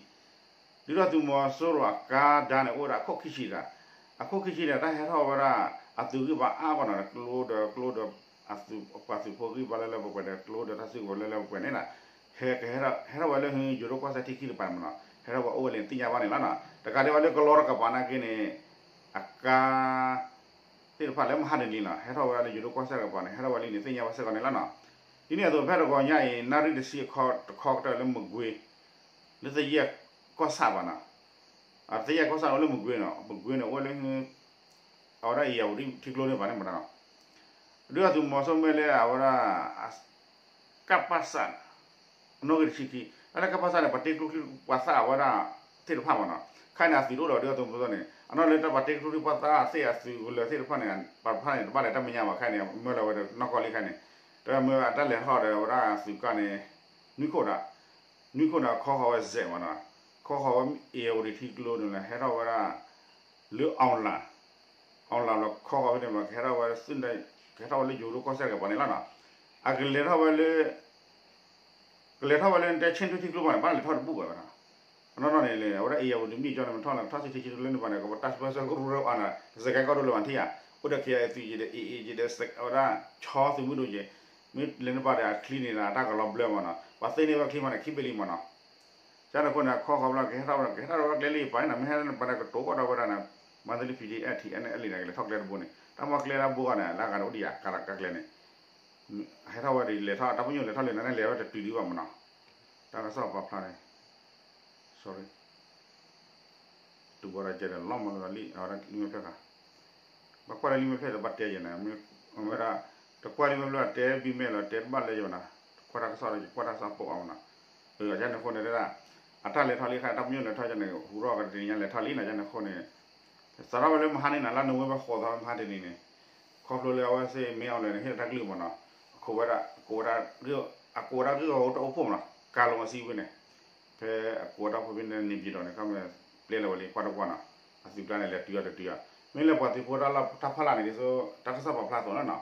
ဒုၣ်ဒါသုးမီၤစိရိၤအကါဒါန့ၣ် အိၣ်ဝဲဒၣ်အခိၣ်ခံဆံတဂၤ, အခိၣ်ခံဆံန့ၣ် တၢ်ဟဲထီၣ်ဝဲဒၣ် အသုးဂံၢ်ဘါအါဂီၢ်နီၤ ကျိဒီးကျိဒီး အသုးပှၤသုးဖိဂံၢ်ဘါလၢလၢပှဲၤပှဲၤဒီး ကျိဒီးတၢ်စုကဝဲၤလၢလၢပှဲၤပှဲၤန့ၣ်နီၤ, ဟဲကဟဲထီၣ် ဟဲထီၣ်ဝဲလၢယိၤဒိၣ်ကီၢ်စဲၣ်ထံခံတပၤန့ၣ်မ့ၢ်နီၤ ဟဲထီၣ်ဝဲအိၣ်ဝဲလၢသ့ၣ်ညါဘၣ်န့ၣ်လီၤနီၤ, တကးဒံးဘၣ်လၢကလီတကပၤနာ်က့န့ၣ် အကါ သ့ၣ်တဖၣ်လၢမဟါတနံၤလီၤ ဟဲထီၣ်ဝဲဒၣ်လၢယိၤဒိၣ်ကီၢ်စဲၣ်တကပၤန့ၣ် ဟဲထီၣ်ဝဲလံန့ၣ် သ့ၣ်ညါဝဲစ့ၢ်ကီးန့ၣ်လီၤနီၤ, ဒ်န့ၣ်အသိးဖဲတဂီၤညါအံၤ နၣ်ရံၣ်တဆံအခီတခီကတၢၢ်လၢမကွ့ၤ လၢသယဲၢ်ကီၢ်ဆၣ်ဘၣ်နီၤ, သယဲၢ်ကီၢ်ဆၣ်အိၣ်လၢမကွ့ၤနီၤ မကွ့ၤန့ၣ် အိၣ်လၢ အဝဲဒၣ်အ့ၣ်ယၣ်ဝတံၤထံကျိန့ၣ်ဘၣ်န့ၣ်မ့ၢ်နီၤ, ဒုၣ်ဒါသုးမီၤစိရိၤမ့ၢ်လၢအဝဲဒၣ် ကပစ နီၣ်ဂံၢ်တဆံခံ, တၢ်လၢကပစန့ၣ် ပှၤတ့ကျိချံပှၤသၣ်အဝဲဒၣ်သ့ၣ်တဖၣ်မ့ၢ်နီၤ, ခဲအံၤန့ၣ် အသုးတအိၣ်ဒီးဒုၣ်ဒါသုးမီၤစိရိၤန့ၣ် အနီၢ်လၢတၢ်ပှၤတ့ကျိချံပှၤသၣ်သ့ၣ်အသုးကလၢၤသ့ၣ်တဖၣ်န့ၣ် ပှၤတဖၣ်န့ၣ် တဘၣ်လဲၤတၢ်မဲာ်ညါဘၣ် ခဲအံၤန့ၣ် မၢလီၤဝဲဒီးနီၢ်ကီၢ်လံခဲအံၤန့ၣ်, တမ့ၢ်အတၢ်လဲၤထီၣ်ဒီးဝဲဒၣ်သုးကါန့ၣ် နွံခိၣ်ဒီး နွံခိၣ်န့ၣ် ခီဃီၤဝဲစဲးမ့ၢ်နီၤ, ခီဃီၤဝဲအ့ၣ်ယၣ်ဝတံၤထံကျိန့ၣ်လီၤ ဟဲထီၣ်ဝဲဒၣ် လၢအီၣ်လၣ် အီၣ်လၣ်လီၤခီဃီၤဖဲန့ၣ်မ့ၢ် ကဟဲထီၣ်ဝဲ ကဟဲထီၣ်ဝဲလၢယိၤဒိၣ်ကီၢ်စဲၣ်တကပၤန့ၣ်လီၤနီၤ, အကလဲၤထီၣ်ဝဲလၢ ကလဲၤထီၣ်ဝဲလၢနတဲ ဆ့ၣ်ထူထံကျိဘၣ်န့ၣ် ဘၣ်လဲၤထီၣ်တဘူၣ်ဘၣ်ဝဲဒၣ်, အနီၢ်နီၢ်န့ၣ် အဝဲဒၣ်အ့ၣ်ယၣ်ဝတံၤမ့ၢ်ကၠီန့ၣ် မ့ၢ်ထီၣ်လၢ ထီၣ်ဆံထံဆံထူလၢနပၤန့ၣ် ကဘၣ်တၢ်စၢၤပၢၢ်ဆၢကရူၢ်ရၢအါန့ၣ် စကဲကီၢ်ဒိၣ်လၢၤဘၣ်ထံၣ်ဧါ, အိၣ်ဒီး ခ့ၣ်အဲၣ်သုးယံၤဒီး အ့ၣ်အ့ၣ်ယံၤဒီး အဝဲဒၣ် ဆီသုးမုၢ်ဒိၣ်ယံၤ, မ့ၢ်လဲၤနပၤဒီးအချံန့ၣ် တၢ်ကလီၤဘျၢမ့ၢ်နီၤ, ပှၤသ့န့ၢ်ဝဲချံမ့ၢ်န့ၣ် ခံဘ့ၣ်လံမ့ၢ်နီၤ, ကန့ၣ်အဃိန့ၣ် အခီဃီၤဘျီ ကဟဲထီၣ်ဝဲ ကဟဲထီၣ်ဝဲကျဲလံပၤန့ၣ် မ့ၢ်ဟဲလၢနပၤန့ၣ် ကတိၤကီၢ်ဒီးဝဲဒၣ်န့ၣ်, မၤသလံ ပီၣ်ဒံၣ်အဲၣ် ထံၣ်အဲၣ်န့ၣ် အဲၣ်လံန့ၣ် ကလဲၤထီၣ်ကျဲတဘိန့ၣ် တၢ်မၤကျဲတၢ်ဘိဂီၢ်န့ၣ် လၢအဂၤန့ၣ် အိၣ်ဒံးယၤ ကါလၢကါကျဲန့ၣ် ဟဲထီၣ်ဝဲဒီး လဲၤထီၣ် တၢ်ပညိၣ်လဲၤထီၣ်လံန့ၣ် လဲၤဝဲတတုၤဒံးဘၣ်မ့ၢ်နီၤ, တၢ်ကစီၣ်ပာ်ဖျါန့ၣ် sorry တူၢ်ဝဲဒၣ်ကဲဒီးလီၤမၤလီၤလံ အဝဲဒၣ်လံမ့ၢ်ဖျဲၣ်ခါ, ဘၣ်ကွၢ်လၢလံမ့ၢ်ဖျဲၣ်ဒီးဘၣ်တဲယဲၢ်န့ၣ်, မ့ၢ်ဝဲဒၣ် တကွၢ်လံမ့ၢ်ဖျဲၣ်တဲဘံၣ်မဲာ်လီၤ တဲတဘၣ်လၢယဲၢ်ဘၣ်နၤ, ကွၢ်တၢ်ကစီၣ်ဒီး ကွၢ်တၢ်ကစီၣ်ပိာ်အါမ့ၢ်နီၤ, ကန့ၣ်အဃိန့ၣ်ဒၣ် အတၢ်လဲၤထီၣ်လံခါ တၢ်ပညိၣ်လဲၤထီၣ်ယဲၢ်န့ၣ် ဟူးထီၣ်ကတနံၤညါလဲၤထီၣ်လံနီၤ, ကန့ၣ်အဃိန့ၣ် စးထီၣ်ဝဲလၢမဟါန့ၣ်နၤ လါနိၣ်ဝ့ဘၢၣ်ဃိးသီမဟါတနံၤန့ၣ်, ခီဖျိလၢအဝဲသ့ၣ်မ့ၢ်အီၤလဲၣ်န့ၣ် ဟ့ၣ်လီၤတၢ်ကလုၢ်မ့ၢ်နီၤ, အခိးဝဲဒၣ် အကိးဝဲဒၣ် အကိးဝဲဒၣ်ဂ့ၢ်ဂီၢ်တအိၣ်ဖှိၣ်မ့ၢ်နီၤ, ကၤလိာ်အစံးဝဲန့ၣ် ဖဲအကိးတၢ်အိၣ်ဖှိၣ်ဖဲန့ၣ် နေပြည်တော်န့ၣ် ခီမ့ၢ်ပျဲလီၤဝဲလံ ကွၢ်တကွၢ်နီၤ, အသုးကျါန့ၣ် လဲၤတုၤအီၤတတုၤအီၤ, မ့ၢ်လၢပှၤသုးဖိတၢ်ဖးလၢ်န့ၣ် ဒ်သိးတၢ်ကစီၣ်ပာ်ဖျါအသိးလီၤနီၤ,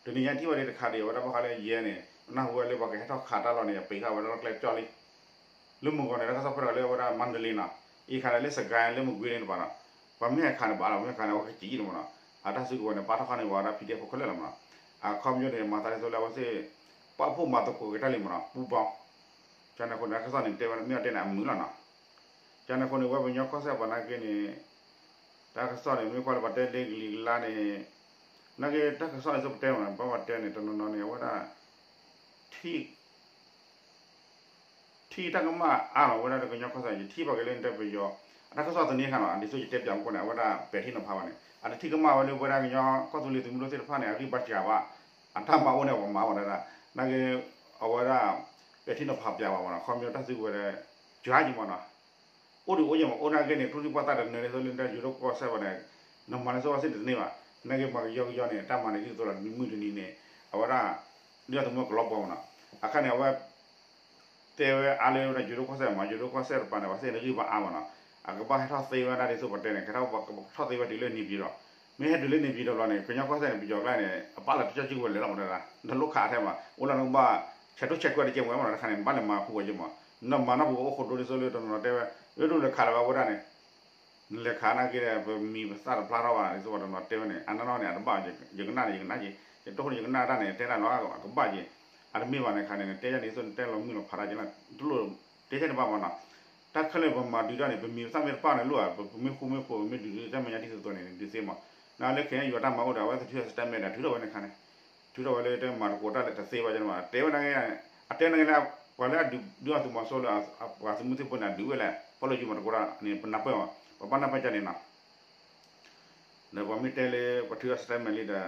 တနံၤညါထံၣ်ဝဲဒၣ်တခါဒံး အဝဲဒၣ်ဘၣ်ဃးလၢယဲၢ်န့ၣ် နၢ်ဟူဝဲလၢပှၤကဟဲထီၣ်ခးတၢ်လီၢ်န့ၣ် အပံာ်ဃာ်ဝဲလၢကျဲကၠီလံ လၢမုၢ်ဂီၤန့ၣ် တၢ်ကစီၣ်ဖဲဒၣ်လၢအဝဲဒၣ် မၤတလ့နီၤ အံၤခးလၢစကဲလၢမုၢ်ကွံန့ၣ်တပၤနီၤ ပှၤမ့ၢ်ဟဲခးန့ၣ်ဘၣ်လီၤ မ့ၢ်ဟဲခးန့ၣ် အဝဲကစံးယံာ်လီၤမနီၤ အတၢ်စုကဝဲၤန့ၣ် ပာ်ထီၣ်ခီန့ၣ် ပှၤဒၣ် PDF ဖိခဲလၢာ်လီၤမနီၤ အခီပညီန့ၣ် မၤသးဒ်သိးလၢအဝဲသ့ၣ် ပာ်ဖှိၣ်မၤသကိးက့ၤတၢ်လံမနီၤ ပူပီ ကန့ၣ်အဃိန့ၣ် တၢ်ကစီၣ်န့ၣ် တဲဝဲမ့ၢ်အတဲန့ၣ် အမုာ်လီၤနီၤ ကန့ၣ်အဃိန့ၣ် ဝဲပှၤကညီကီၢ်စဲၣ်ပှၤနာ်က့န့ၣ် တၢ်ကစီၣ်န့ၣ် မ့ၢ်ကွၢ်လၢပှၤတဲလၢကလံၤကလါန့ၣ် နာ်က့တၢ်ကစီၣ်န့ၣ် စ့ပတဲမနီၤ ပှၤတဲန့ၣ် တနီၤနီၤန့ၣ် အဝဲဒၣ် ထံၣ် ထံၣ်တၢ်ကမၣ်အါလီၤ ဝဲဒၣ်လၢကညီကီၢ်စဲၣ် ယထံၣ်ဘၣ်က့ၤလၢတဲပယီၤ အတၢ်ကစီၣ်သန့ခါနီၤ ဒ်သိးယတဲပၠးမူကီၢ်န့ၣ် အဝဲဒၣ်ပဲာ်ထံနီၤဖးဘၣ်န့ၣ် အတထံၣ်ကမၣ်ဝဲလၢပဝဲဒၣ်ကညီကီၢ်သူလ့ၤသုးမုၢ်ဒိၣ်သ့ၣ်တဖၣ်န့ၣ် အဂံၢ်ဘါစှၤဘၣ် အတၢ်မၤအိၣ်န့ၣ် ပှၤမၤဝဲဒၣ် နာ်က့ အဝဲဒၣ် ပဲာ်ထံနီၤဖးပၠးဘၣ်မနီၤ ခီပညီတၢ်စုကဝဲၤဒီး စှၤယံာ်မနီၤ အိၣ်ဒုးအိၣ်ယဲၢ်မး အိၣ်နာ်က့န့ၣ် ကျိချံမျိာ်သၣ်တနၢၤဒ်သိးလၢတၢ်ယိၤဒိၣ်ကီၢ်စဲၣ်ဘၣ်န့ၣ် နမၤန့ၢ်စ့ၢ်ကီးစ့ၢ်တန့ၢ်ဘၣ် နာ်က့မၤကယီကယီန့ၣ် တၢ်မၤန့ၣ်ဒ်သိးဒီးနံၤမုၢ်တနံၤန့ၣ် အဝဲဒၣ် ဒုၣ်ဒါသုးမုၢ်ကလီၤပှီၢ်မနီၤ အခါန့ၣ် အဝဲ တဲဝဲအါလၢဝဲဒၣ်ယိၤဒိၣ်ကီၢ်စဲၣ်မး ယိၤဒိၣ်ကီၢ်စဲၣ်တပၤန့ၣ် ပှၤသ့ၣ်န့ၣ်ဂံၢ်ဘါအါမနီၤ အကဘၣ်ဟဲထီၣ်သ့ဝဲဒၣ်ဒ်သိးပတဲန့ၣ် ကဲထီၣ်ပှၤကထီၣ်သ့ဝဲတုၤလၢန့ၣ်ပၠံၤဒီး မ့ၢ်ဟဲတုၤလၢန့ၣ်ပၠံၤဒီးဘျီန့ၣ် ကညီကီၢ်စဲၣ်န့ၣ် ပယီၤကျါန့ၣ် အပာ်လီၤတကၠီကၠီဝဲလဲၤလီၤမနီၤ နလိၣ်ခးထဲမး အိၣ်လၢနကဘၣ် ဆဲးထိၣ်ဆဲးကွဲးတကဲဝဲမနီၤ တခါန့ၣ် ဘၣ်လဲၤမၤဖူဝဲက့ၤမး နမၤနီၢ်ပူၤအိၣ်ဃိဒိဒ်သိးလၢတနီၤနီၤတဲဝဲ လၢဒိၣ်လဲၤခးလၢၤဘၣ်ဝဲဒၣ်န့ၣ် နလဲၤခးနာ်က့ဒီး ပမံၤပသၣ်တဖျါထီၣ်ဘၣ် ဒ်သိးပှၤတနီၤတဲဝဲန့ၣ် အနီၢ်နီၢ်န့ၣ် အတဘၣ် ယကနၣ်န့ၣ် ယကနၣ်က့ၤ ယတိၢ်ဃိန့ၣ် ယကနၣ်တၢ်န့ၣ် တဲတၢ်လီၤ အကဘၣ်က့ၤ အတမ့ၢ်ဘၣ်န့ၣ်ခါန့ၣ် နတဲယၤန့ၣ် ဒ်သိးနတဲလီၤမုၢ်လီၤဖးတၢ်က့ၤလီၤ တလိၣ်တဲယၤန့ၣ်ဘၣ်မနီၤ တၢ်ခဲလၢာ်ပမၤဒုးတၢ်န့ၣ် ပမံၤပသၣ်မ့ၢ်တပၣ်န့ၣ်လိၣ်ဧါ ပမ့ၢ်ဃူမ့ၢ်ဖိး ပမ့ၢ်ဒုးဒုးတၢ်မဲာ်ညါဒ်သိးသိးန့ၣ် ဒုးသ့မး နလၢခဲအံၤယွၤတၢ်မၤအိၣ်ဒီး အဝဲသ့ၣ်ထုးအစတဲမဲာ်ဒီး ထုးထီၣ်ဝဲန့ၣ်ခါန့ၣ် ထုးထီၣ်ဝဲလၢတၢ်မၤတကိးတၢ်လဲၣ်တသ့ဘၣ်ကန့ၣ်မး တဲဝဲန့ၣ် အတဲန့ၣ်လၢ ပှၤလၢအဒုးဒုၣ်ဒါသုးမီၤစိရိၤလၢ ပှၤသုးမုၢ်သံၣ်ဘိန့ၣ် အဒုးဝဲလဲၣ် ပီၣ်လဲၣ်ယူၤမၤတကိးတၢ်န့ၣ် ပနၢ်ပၢၢ်မး ပဘၣ်နၢ်ပၢၢ်ကန့ၣ်နီၤ ဒီးပှၤမ့ၢ်တဲလၢ ပှၤထုးအစတဲမဲာ်လံ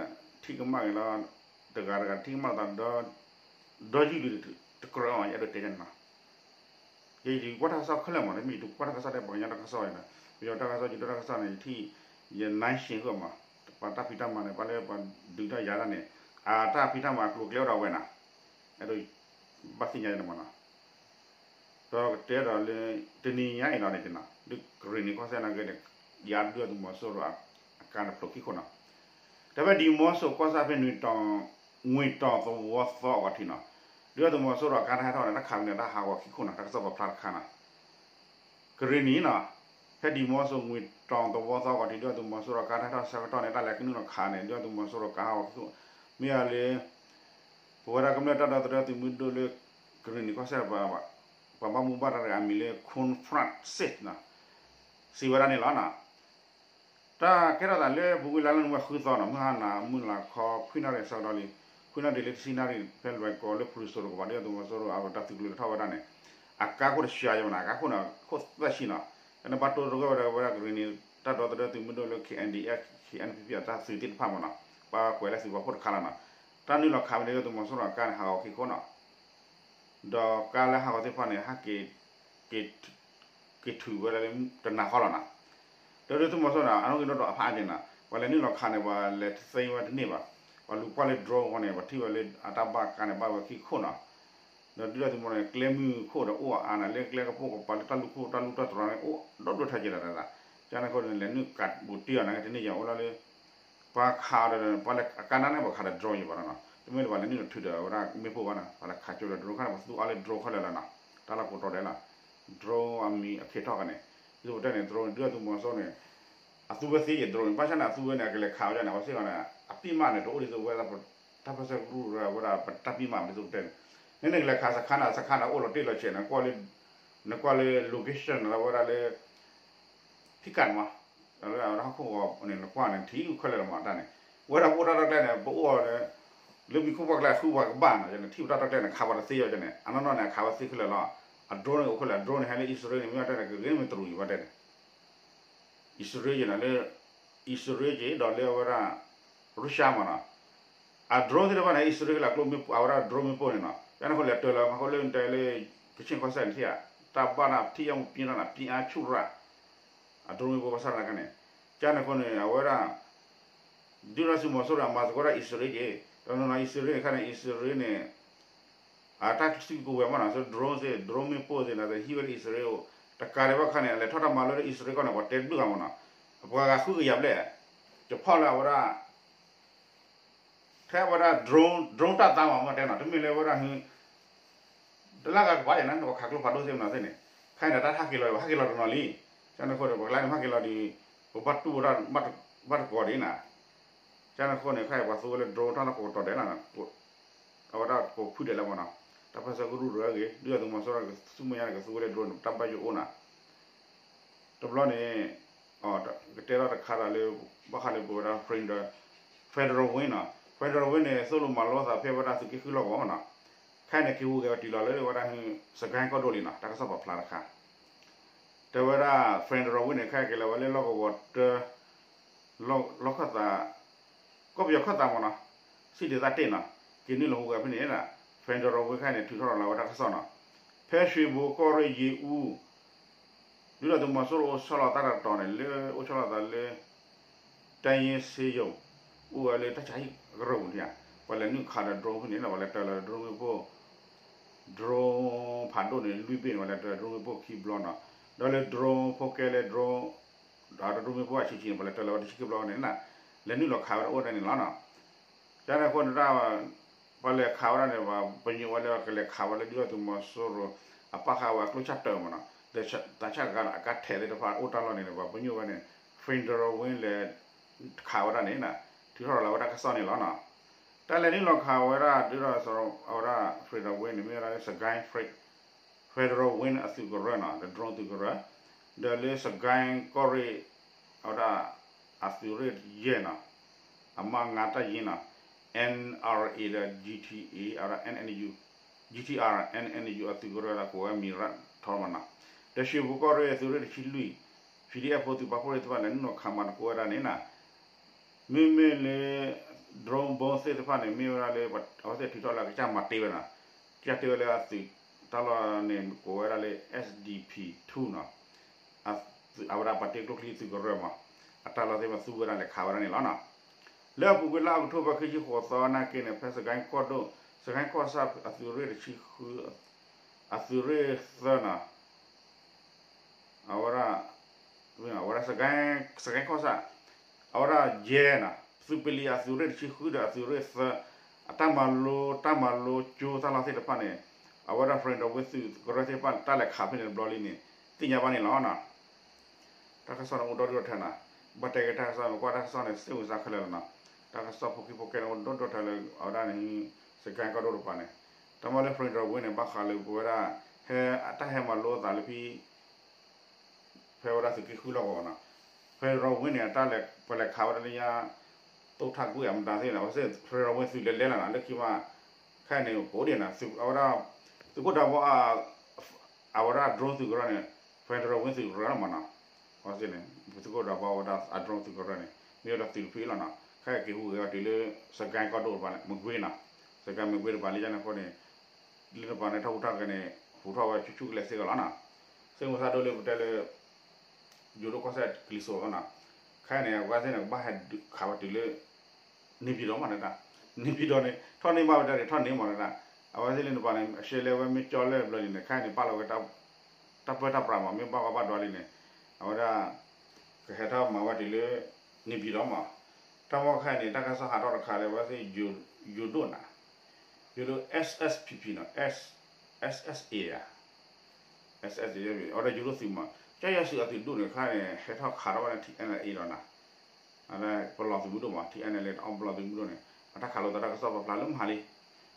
ဒီး ထံၣ်ကမၣ်က့ၤလီၤ တဂၤတဂၤထံၣ်ကမၣ်လီၤသးဒီး ဒီယုၢ်ဒုးတကြၢးအီၤ ယအဲၣ်ဒိးတဲန့ၣ်နီၤ ယကွၢ်တၢ်ကစီၣ်ခဲလၢာ်မး မ့ၢ်ယကွၢ်တၢ်ကစီၣ်တဲပှၤကညီတၢ်ကစီၣ်ဝဲဒီး ပယီၤတၢ်ကစီၣ် ယိၤဒိၣ်တၢ်ကစီၣ်န့ၣ် ယထံၣ် ယနါရှ့ၣ်ဃိၣ်မး ပှၤတၢ်ဖံးတၢ်မၤန့ၣ် ပှၤလၢပှၤဒုးတၢ်ယၤတၢ်န့ၣ် အတၢ်ဖံးတၢ်မၤအကျိၤအကျဲအိၣ်ဒီးဝဲနီၤ အဲၣ်ဒိး ဘၣ်သ့ၣ်ညါန့ၣ်မးနီၤ ဒီးကတဲဒီးလၢ တနံၤညါအံၤလီၤန့ၣ်နီၤ ဒုးကရ့ၣ်နံၤကီၢ်စဲၣ်နာ်က့န့ၣ် ယၤဒုၣ်ဒါသုးမီၤစိရိၤအကါန့ၣ်ဖျိးခံခိၣ်နီၤ တၢ်ဖဲဒံမီၤစိၤကီၢ်စဲၣ်ဖဲ ငွေတောင်သဝီသီအဂီၢ်ထံးနီၤ ဒုၣ်ဒါသုးမီၤစိရိၤအကါတၢ်ဟဲထီၣ်န့ၣ် တၢ်ခးဝဲန့ၣ် တၢ်ဟးဂီၤခံခိၣ်နီၤ တၢ်ကစီၣ်ပာ်ဖျါတခါနီၤ ကရ့ၣ်နံၤနီၤ ဖဲဒံမီၤစိၤ ငွေတောင်သဝီသီအဂီၢ်ထံး ဒုၣ်ဒါသုးမီၤစိရိၤအကါတၢ်ဟဲထီၣ်ဆၢကတီၢ်န့ၣ် တၢ်လဲၤကနုာ်လီၤခးန့ၣ် ဒုၣ်ဒါသုးမီၤစိရိၤကါဟးဂီၤခံခိၣ် မ့ၢ်အလၢ ပဝဲဒၣ်ကမျၢၢ်တၢ်ဒီသဒၢသုးမုၢ်ဒိၣ်လၢ ကရ့ၣ်နံၤကီၢ်စဲၣ် ပှၤဘၣ်မူဘၣ်ဒါတဂၤအမံၤလၢ ခွန်ဖရန့်စစ် နီၤ စံးဝဲဒၣ်န့ၣ်လီၤနီၤ တၢ်ကဲထီၣ်သးလၢပူၤကွံာ်လါလၢနွံဝဲဃုသီနီၤ မုၢ်ဟါနၤ မုၢ်လၤခီ ခွံနၣ်ရံၣ်အဆၢကတီၢ်လံ ခွံနၣ်ရံၣ်လၢတဆံနၣ်ရံၣ် ဖဲလွဲၢ်ကီၢ်လၢဖရူစိၤတကပၤ ဒုၣ်ဒါသုးမီၤစိရိၤအတၢ်သုးကလုာ်ကထီၣ်ဝဲဒၣ်န့ၣ် အကါခိၣ်တဆှးယဲၢ်မးနီၤ အကါခိၣ်န့ၣ် ခိၣ်သၢဆံနီၤ ကန့ၣ်ဘၣ်တိၢ်တဂၢၢ်ဝဲဒၣ်ဝဲဒၣ်ကရ့ၣ်နံၤ တၢ်ဒီသဒၢသုးမုၢ်ဒိၣ်လၢ KNDF KNPP အတၢ်သုးသ့ၣ်တဖၣ်မးနီၤ ပှၤကွဲးလၢသုးပာ်ဖှိၣ်တခါလီၤနီၤ တၢ်နုာ်လီၤခးဝဲန့ၣ် ဒုၣ်ဒါသုးမီၤစိရိၤအကါန့ၣ် ဟးဂီၤခံခိၣ်နီၤ ဒီးကါလၢဟးဂီၤသ့ၣ်တဖၣ်န့ၣ် ဟဲက့ၤ က့ၤထုးဝဲဒၣ်လၢတနၤဃီလီၤနီၤ ဒီးဒုၣ်ဒါသုးမီၤစိရိၤန့ၣ် အနီၣ်ဂံၢ်နီၣ်ဒွးအဖးအါက့ၤနီၤ ပှၤလဲၤနုာ်လီၤခးန့ၣ် ပှၤလဲၤတသ့ဝဲတန့ၢ်ဘၣ် ပှၤလူၤကွၢ်လၢ drone အဃိန့ၣ် ပှၤထံၣ်ဝဲလၢအတၢ်ဘၣ်ကါန့ၣ် ဘၣ်ဝဲခံခိၣ်နီၤ ဒီးဒုၣ်ဒါသုးမီၤစိရိၤန့ၣ် ကျဲမုၢ်ခိၣ်ဒီးအိၣ်အါန့ၣ် လၢကျဲကပိာ်ကပၤလၢတၢ်လူၢ်ခိၣ်တၢ်လူၢ်တၢ်တြီၤန့ၣ် အိၣ်ဒီဒိၣ်ထီၣ်က့ၤလီၤ ကန့ၣ်အဃိန့ၣ် လဲၤနုာ်ကးဘူးတံၢ်အီၤန့ၣ် တန့ၢ်ယၤအိၣ်လီၤလၢ ပှၤခးအီၤဒီး ပှၤလဲၤအကါနါန့ၣ် ပှၤခးဒီး drone ယံၤဘၣ်နီၤ တမ့ၢ်လၢပှၤလဲၤနုာ်လီၤထုးဒီးဝဲဒၣ်မ့ၣ်ပိၢ်ဘၣ်နီၤ ပှၤလဲၤခးကၠိဒီး drone ခါန့ၣ် ပှၤသူအါလၢ drone ခဲလၢာ်လီၤနီၤ တၢ်လီၢ်ကိးတီၤဒဲးလီၤ drone အမံၤအခ့ထီၣ်ခါန့ၣ် ဒ်သိးပတဲန့ၣ် drone ဒုၣ်ဒါသုးမီၤစိရိၤန့ၣ် အသူဝဲသ့ယဲၢ် drone ဘၣ်ဆၣ်န့ၣ် အသူဝဲန့ၣ် အကလဲၤခးဝဲဒၣ်န့ၣ် အဝဲသ့ၣ်န့ၣ် အပံၣ်မးန့ၣ် တအိၣ်ဒ်သိးဝဲဒၣ် တၢ်ပၢၢ်ဆၢကရူၢ်ဝဲဒၣ် ပတၢ်ပံၣ်မးဒ်သိးပတဲန့ၣ် နကလဲၤခးစခါန့ၣ် စခါန့ၣ် အိၣ်လီၤတ့ၢ်လီၤဆဲးန့ၣ် နကွၢ်လၢ location န့ၣ် လၢဝဲဒၣ်လၢ ဖံးကၣ်မး လၢအဝဲဒၣ်ဟီၣ်ခိၣ်ဂီၤန့ၣ် နကွၢ်န့ၣ် ထံၣ်ခဲလၢာ်လီၤမးတၢ်န့ၣ် ဝဲဒၣ်ပအိၣ်တၢ်ရဲၣ်တၢ်ကျဲၤန့ၣ် ပအိၣ်ဒီး လၢမံၤခိၣ်ပှၢ်ကျဲဃုပှၤကဘၣ်နီၤ ယန့ၣ် ထံၣ်ပတၢ်ရဲၣ်တၢ်ကျဲၤန့ၣ် ခးပှၤတသ့ယီၤန့ၣ် အနီၢ်နီၢ်န့ၣ် အခးဝဲသ့ခဲလၢာ်လီၤ အ drone န့ၣ်အိၣ်ခဲလၢာ် အ drone န့ၣ် ဟဲလၢအံၣ်စရ့လးန့ၣ် မ့ၢ်အတဲန့ၣ် ကဂ့ၤမ့ၢ်တရူးယံၤဘၣ်တဲန့ၣ် အံၣ်စရ့လးယဲၢ်န့ၣ်လၢ အံၣ်စရ့လးက့ၤဒီးလၢအဝဲဒၣ် ရူၡါမးနီၤ အ drone သ့ၣ်တဖၣ်န့ၣ် အံၣ်စရ့လးကျိမ့ၣ်ပိၢ် အဝဲဒၣ် drone မ့ၣ်ပိၢ်န့ၣ်နီၤ ကန့ၣ်အဃိလဲၤတၢၤလီၤမးဃိလၢတဲလၢ ကဆ့ၣ်ကီၢ်စဲၣ်န့ၣ်ထံၣ်ဧါ တၢ်ဘၣ်နၢ်ထံၣ်ယါမူပံထီၣ်နၤ ပံအါဆူၣ်ရၣ် အ drone မ့ၣ်ပိၢ်ဘၣ်ဆၣ်သနာ်က့န့ၣ် ကန့ၣ်အဃိန့ၣ် အဝဲဒၣ် ဒုၣ်ဒါသုးမီၤစိရိၤအမၤသကိးတၢ်အံၣ်စရ့လးက့ၤ တနီၤနီၤအံၣ်စရ့လးန့ၣ်ခါန့ၣ် အံၣ်စရ့လးန့ၣ် အတၢ်စုကဝဲၤမးနီၤ drone သ့ၣ် drone မ့ၣ်ပိၢ်သ့ၣ်န့ၣ် ဟံးဝဲလၢအံၣ်စရ့လးအိၣ် တကးဒံးဘၣ်ခါန့ၣ် အလဲၤထီၣ်တၢ်မၤလိလၢအံၣ်စရ့လးကီၢ်န့ၣ် ပှၤတဲတဘျုးဂၤမးနီၤ ပှၤဂၤဃုကယၤဘျဲၣ် ကဖီၣ်လၢအဝဲဒၣ် ထ ခဲအံၤဝဲဒၣ် drone drone တၢ်သါမး မ့ၢ်တဲနီၤ တမ့ၢ်လၢဝဲဒၣ်ဟု တလၢဂၤကပၤဒံးနီၤ နကခးကျိဖးဒိၣ်သ့ၣ်မနုၤသ့ၣ်န့ၣ် ခဲအံၤန့ၣ် တၢ်ဟးက့ၤလီၤ ဟးက့ၤလီၤတနီၤလံ. ကန့ၣ်အဃိန့ၣ် ပှၤကျါန့ၣ်ဟးက့ၤလီၤဒီး ပဘၣ်တူၢ်ဝဲဒၣ် ဘၣ်တကီၤဒံးနီၤ. ကန့ၣ်အဃိန့ၣ် ခဲအံၤပှၤသူဝဲလၢ drone တၢ်လီၢ်ကဝီၤကတီၤဒဲးနီၤ အဝဲဒၣ်ကိးဖုဒဲးလၢမ့ၢ်နီၤ တၢ်ပၢၢ်ဆၢကရူၢ်တဂၤဂ့ၤ ဒုၣ်ဒါသုးမီၤစိရိၤ ဆူမဲာ်ညါန့ၣ် ကသူဝဲလၢ drone န့ၣ် တၢ်ဘၣ်ယိၣ်အိၣ်နီၤ တဘျီန့ၣ် ကတဲထီၣ်တခါဒီးလၢ ဘၣ်ဃးလၢပဝဲဒၣ် Federal Wing နီၤ Federal Wing န့ၣ် သိၣ်လိမၤလိသးဖဲဝဲဒၣ်သုးက့ဃုလီၢ်ကဝီၤမ့ၢ်နီၤ ခဲအံၤန့ၣ် က့ၤဟူးဂဲၤဝဲတုၤလီၤလၢဝဲဒၣ် စကဲကီၢ်ဒိၣ်လံနီၤ တၢ်ကစီၣ်ပာ်ဖျါတခါ တဲဝဲဒၣ် Federal Wing န့ၣ် ခဲအံၤက့ၤလီၤဝဲလၢလီၢ်ကဝီၤတၢ လီၢ်ခၢၣ်သး ကီၢ်ပယီၤခၢၣ်သးမ့ၢ်နီၤ စံၣ်ဒ့သၣ်တ့ၢ်နီၤ က့ၤနုာ်လီၤဟူးဂဲၤဖဲန့ၣ် Federal Wing ခဲအံၤန့ၣ် ထုးထီၣ်လီၤဝဲတၢ်ကစီၣ်နီၤ ဖဲရွှ့ၣ်ဘိကီၢ်ရ့ၣ်ယ့ၣ်အူ ဒုၣ်ဒါသုးမီၤစိရိၤအိၣ်ဆီလီၤသးတတီၤန့ၣ် လၢအိၣ်ဆီလီၤသးလၢ တၢ်ယ့စ့ယိၤ အိၣ်ဝဲလၢတၢ်ဆါဟံၣ်ကရၢၢ်ပူၤန့ၣ်ဧါ ပှၤလဲၤနုာ်ခးဒီး drone ဖဲန့ၣ်နီၤ ပှၤလဲၤတၢၤလီၤ drone မ့ၣ်ပိၢ် drone ဖးဒိၣ်န့ၣ် လွံၢ်ဘ့ၣ်န့ၣ် ပှၤလဲၤတၢၤ drone မ့ၣ်ပိၢ်ခံဘျီနီၤ ဒီးလၢ drone ဖိကဲလၢ drone ဒီး drone မ့ၣ်ပိၢ်အဆံးဆံးန့ၣ် ပှၤလဲၤတၢၤလီၤဝဲတဆံခံဘျီန့ၣ်နီၤ လဲၤနုာ်လီၤခးဝဲဒၣ်အိၣ်ဝဲဒၣ်န့ၣ်လီၤနီၤ ကန့ၣ်အဃိန့ၣ် ပှၤလဲၤခးဝဲဒၣ်န့ၣ် ပှၤပညိၣ်ဝဲလၢ ကလဲၤခးဝဲလၢဒုၣ်ဒါသုးမီၤစိရိၤ အပာ်ဃာ်ဝဲအကျိၣ်ဆၣ်တၢၢ်မ့ၢ်နီၤ ဒီးတၢ်ဆၣ်ဂၤအကါထဲးသ့ၣ်တဖၣ်အိၣ်တၢ်လီၢ်န့ၣ် ပှၤပညိၣ်ဝဲန့ၣ် Federal Wing လဲၤခးဝဲဒၣ်န့ၣ် ထုးထီၣ်လီၤဝဲတၢ်ကစီၣ်န့ၣ်လီၤနီၤ တၢ်လဲၤနုာ်လီၤခးဝဲဒၣ်ဒုၣ်ဒါသုးမီၤစိရိၤ အဝဲဒၣ် Federal Wing န့ၣ် မ့ၢ်ဝဲဒၣ်လၢ စကဲ Federal Wing အသုးကရၢနီၤ ဒီး drone သုးကရၢ ဒီးလၢစကဲကီၢ်ရ့ၣ် အဝဲဒၣ် အသုးရ့ၣ်ယဲၢ်နီၤ အမါငါတၢ်ယ့နီၤ NRA ဒီး GTA အဝဲဒၣ် NNU GTR NNU အသုးကရၢဒီးကိးဝဲမံၤရၣ်ထီမ့ၢ်နီၤ ဒီးရွှ့ၣ်ဘိကီၢ်ရ့ၣ်အသုးရ့ၣ်တဆံလွံၢ် PDF ဖိသုးပာ်ဖှိၣ်သ့ၣ်တဖၣ်လဲၤနုာ်လီၤခးမၤသကိးဝဲဒၣ်န့ၣ်နီၤ မ့မ့ၢ်လၢ drone bomb သ့ၣ်တဖၣ်န့ၣ် မ့ၢ်ဝဲဒၣ်လၢ အဝဲသ့ၣ်ထုးထီၣ်လၢအကစၢ်မၤတ့ဝဲနီၤ ကစၢ်တ့ဝဲလၢအသုးတၢ်လီၢ်န့ၣ် ကိးဝဲဒၣ်လၢ S D P two နီၤ အဝဲဒၣ်ပာ်တ့ကျိချံသုးကရၢမး အတၢ်လီၢ်သ့ၣ်မးသူဝဲဒၣ်လဲၤခးဝဲဒၣ်န့ၣ်လီၤနီၤ လၢအပူၤကွံာ်လါအီးကထိဘၢၣ် ခံဆံဃိးသီနာ်က့န့ၣ် ဖဲစကဲကီၢ်ဒိၣ် စကဲကီၢ်ဆၣ်အသုးရ့ၣ်တဆံဃု အသုးရ့ၣ်သၢနီၤ အဝဲဒၣ် အဝဲဒၣ် စကဲကီၢ်ဆၣ် အဝဲဒၣ်ယဲနီၤ သုးပလံၤအသုးရ့ၣ်တဆံဃုဒီးအသုးရ့ၣ်သၢ အတၢ်မၤလိတၢ်မၤလိကၠိတၢ်လီၢ်သ့ၣ်တဖၣ်န့ၣ် အဝဲဒၣ် Federal Wing သုးကရၢသ့ၣ်တဖၣ်တၢ်လဲၤခးဖဲန့ၣ်တဘျီလံန့ၣ် သ့ၣ်ညါဘၣ်န့ၣ်လီၤနီၤ တၢ်ကစီၣ်န့ၣ်အိၣ်ဒီဒူၣ်ဒီထၢနီၤ ဘၣ်တဲက့ၤတၢ်ကစီၣ်န့ၣ် ကွၢ်တၢ်ကစီၣ်န့ၣ် စ့ၢ်ဝံၤစါခဲလၢာ်လီၤနီၤ တၢ်ကစီၣ်ဖိခံဖိကဲန့ၣ်အိၣ်ဒီဒူၣ်ဒီထၢလၢ အဝဲဒၣ်န့ၣ် စကဲကီၢ်ဒိၣ်တပၤန့ၣ် တၢ်မၤလၢ Federal Wing န့ၣ် ဘၣ်ဃးလၢပဝဲဒၣ် ဟဲ တၢ်ဟဲမၤလိအသးလၢဖဲ ဖဲဝဲဒၣ်သုးက့ဃုလီၢ်ကဝီၤနီၤ Federal Wing န့ၣ် တၢ်လဲၤ ပလဲၤခးဝဲဒၣ်လၢညါ သိၣ်ထၣ်ကွံာ်အမတၤသ့ၣ်န့ၣ် အဝဲသ့ၣ် Federal Wing သုးလဲၤလဲၤလီၤနီၤ လၢခံမး ခဲအံၤန့ၣ် ကအိၣ်ဒံးနီၤ အဝဲဒၣ် သုးခိၣ်ဒးဘီ အဝဲဒၣ် drone သုးကရၢန့ၣ် Federal Wing သုးကရၢလီၤမးနီၤ အဝဲသ့ၣ်န့ၣ် သုးခိၣ်ဒးဘီဝဲဒၣ်အ drone သုးကရၢန့ၣ် မ့ၢ်ဝဲဒၣ်သုးတဖုအံၤလီၤနီၤ ခဲအံၤက့ၤဟူးဂဲၤအီၤတုၤလၢ စကဲကီၢ်ဒိၣ်တပၤန့ၣ် မကွ့ၤနီၤ စကဲမကွ့ၤတပၤလၢညါန့ၣ်အဃိန့ၣ် လၢတပၤန့ၣ် ထီၣ်ဟူးထီၣ်ဂဲၤန့ၣ် ဟူးထီၣ်ဝဲဆူၣ်ဆူၣ်ကလဲာ်စ့ၢ်ကီးလီၤနီၤ စ့ၢ်ကီးသးဒိၣ်လၢပတဲလၢ ယိၤဒိၣ်ကီၢ်စဲၣ်ကလံၤစိးလီၤနီၤ ခဲအံၤန့ၣ် အဝဲသ့ၣ်န့ၣ် ကဘၣ်ဟဲခးဝဲတုၤလၢ နေပြည်တော် မးတဒၣ် နေပြည်တော် န့ၣ် ထီၣ်န့ၢ်ဘၣ်ဝဲဒၣ်န့ၣ် ထီၣ်န့ၢ်မးတဒၣ် အဝဲသ့ၣ်လၢတပၤန့ၣ် အရှဲလဲဝဲမ့ၢ်ကၠီလၢဘျီန့ၣ် ခဲအံၤန့ၣ် ပာ်လီၤဝဲ တၢ်ပၢတၢ်ပြးမး မ့ၢ်ဘၣ်ဝဲဘၣ်ဒွးလံန့ၣ် အဝဲဒၣ် ကဟဲထီၣ်မၤဝဲတုၤလၢ နေပြည်တော် မး တၢ်မီၢ်ခဲအံၤန့ၣ် တၢ်ကစီၣ်ဟးထီၣ်တခါလၢအဝဲသ့ၣ် ယိၤဒိၣ်နီၤ ယိၤဒိၣ် S S P P နီၤ S S A ဧါ S S A အဝဲဒၣ်ယိၤဒိၣ်သုးမး ကၠီယွၤစုအသုးဒိၣ်န့ၣ်ခါန့ၣ် ဟဲထီၣ်ခးထီၣ်ဝဲဒၣ် T N L A လီၤနီၤ အဝဲဒၣ်ပလီၢ်သုးမုၢ်ဒိၣ်မး T N L A တအီၣ်ပလီၢ်သုးမုၢ်ဒိၣ်န့ၣ် အတၢ်ခးလိာ်သးတၢ်ကစီၣ်ပာ်ဖျါလၢမဟါလံ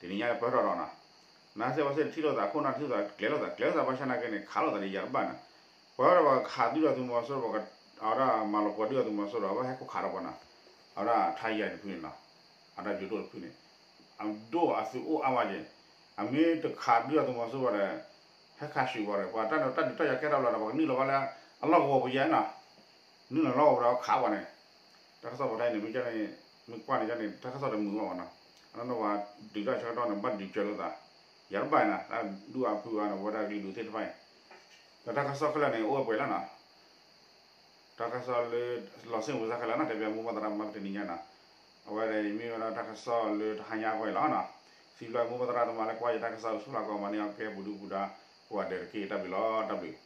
တနံၤညါပၢၢ်ထီၣ်ဒီးနီၤ နစ့ၢ်ဝဲသ့ၣ်တထံၣ်လိာ်သးအခိၣ်နၢ်ထံၣ်လိာ်သး ကျဲၤလိာ်သး ကျဲၤလိာ်သးဘၣ်ဆၣ်နာ်က့န့ၣ် ခးလိာ်သးဒီးယၤတဘၣ်နီၤ ပှၤဝဲဒၣ်ပှၤခးဒုၣ်ဒါသုးမီၤစိရိၤ အဝဲဒၣ်မၤလီၤပှီၤဒုၣ်ဒါသုးမီၤစိရိၤ အဝဲဟဲခိၣ်ခးဒီးပှၤနီၤ အဝဲဒၣ်ထါယၤတဖုန့ၣ်နီၤ အဝဲဒၣ်ယိၤဒိၣ်တဖုန့ၣ် အဒိၣ်အသုးအိၣ်အါမးက့ၤ အမ့ၢ်တခးဒုၣ်ဒါသုးမီၤစိရိၤဒီး ဟဲခးဆူၣ်ဝဲဒီး ပှၤတၢ်နုာ်တၢ်ဒုးတၢ်ယၤကဲထီၣ်ဘျီဒီး ပှၤကနုာ်လီၤဝဲလၢ အလီၢ်ကဝီၤပူၤယဲနီၤ နုာ်လီၤလီၢ်ကဝီၤဒီးခးဝဲန့ၣ် တၢ်ကစီၣ်ပာ်ဖျါန့ၣ် မ့ၢ်ကန့ၣ် မ့ၢ်ကွၢ်န့ၣ်ကန့ၣ် တၢ်ကစီၣ်တမုာ်ဘၣ်မးနီၤ အနီၢ်နီၢ်ပှၤဒုးတၢ်ဆၢကတီၢ်န့ၣ် ဘၣ်ဒုးစၢၤလိာ်သး ယၤတဘၣ်နီၤ တၢ်ဒူၣ်အါဖုအါန့ၣ် ပဝဲဒၣ်ကလုာ်ဒူၣ်သ့ၣ်တဖၣ်အံၤ ဒီးတၢ်ကစီၣ်ခဲလၢာ်န့ၣ် အိၣ်ဝဲပှဲၤလီၤနီၤ တၢ်ကစီၣ်လၢ လီၤစ့ၣ်မုာ်စၢ်ခဲလၢာ်နီၤ တဲဘၣ်မိၢ်ပှၢ်သရၣ်သမါပတနံၤညါနီၤ အဝဲဒၣ်အံၤမ့ၢ်ဝဲဒၣ်တၢ်ကစီၣ်လၢတဟါညါအဂီၢ်အံၤလီၤနီၤ စံးဘျုးမိၢ်ပှၢ်သရၣ်သမါလၢကွၢ်ယတၢ်ကစီၣ်အိၣ်ဆူၣ်လီၤကီးမၤန့ၢ်အီၤကဲပူၤဒုပူၤဒါ ကိးဂၤဒဲးတက့ၢ် တၢ်ဘျုးလီၤ တၢ်ဘျုး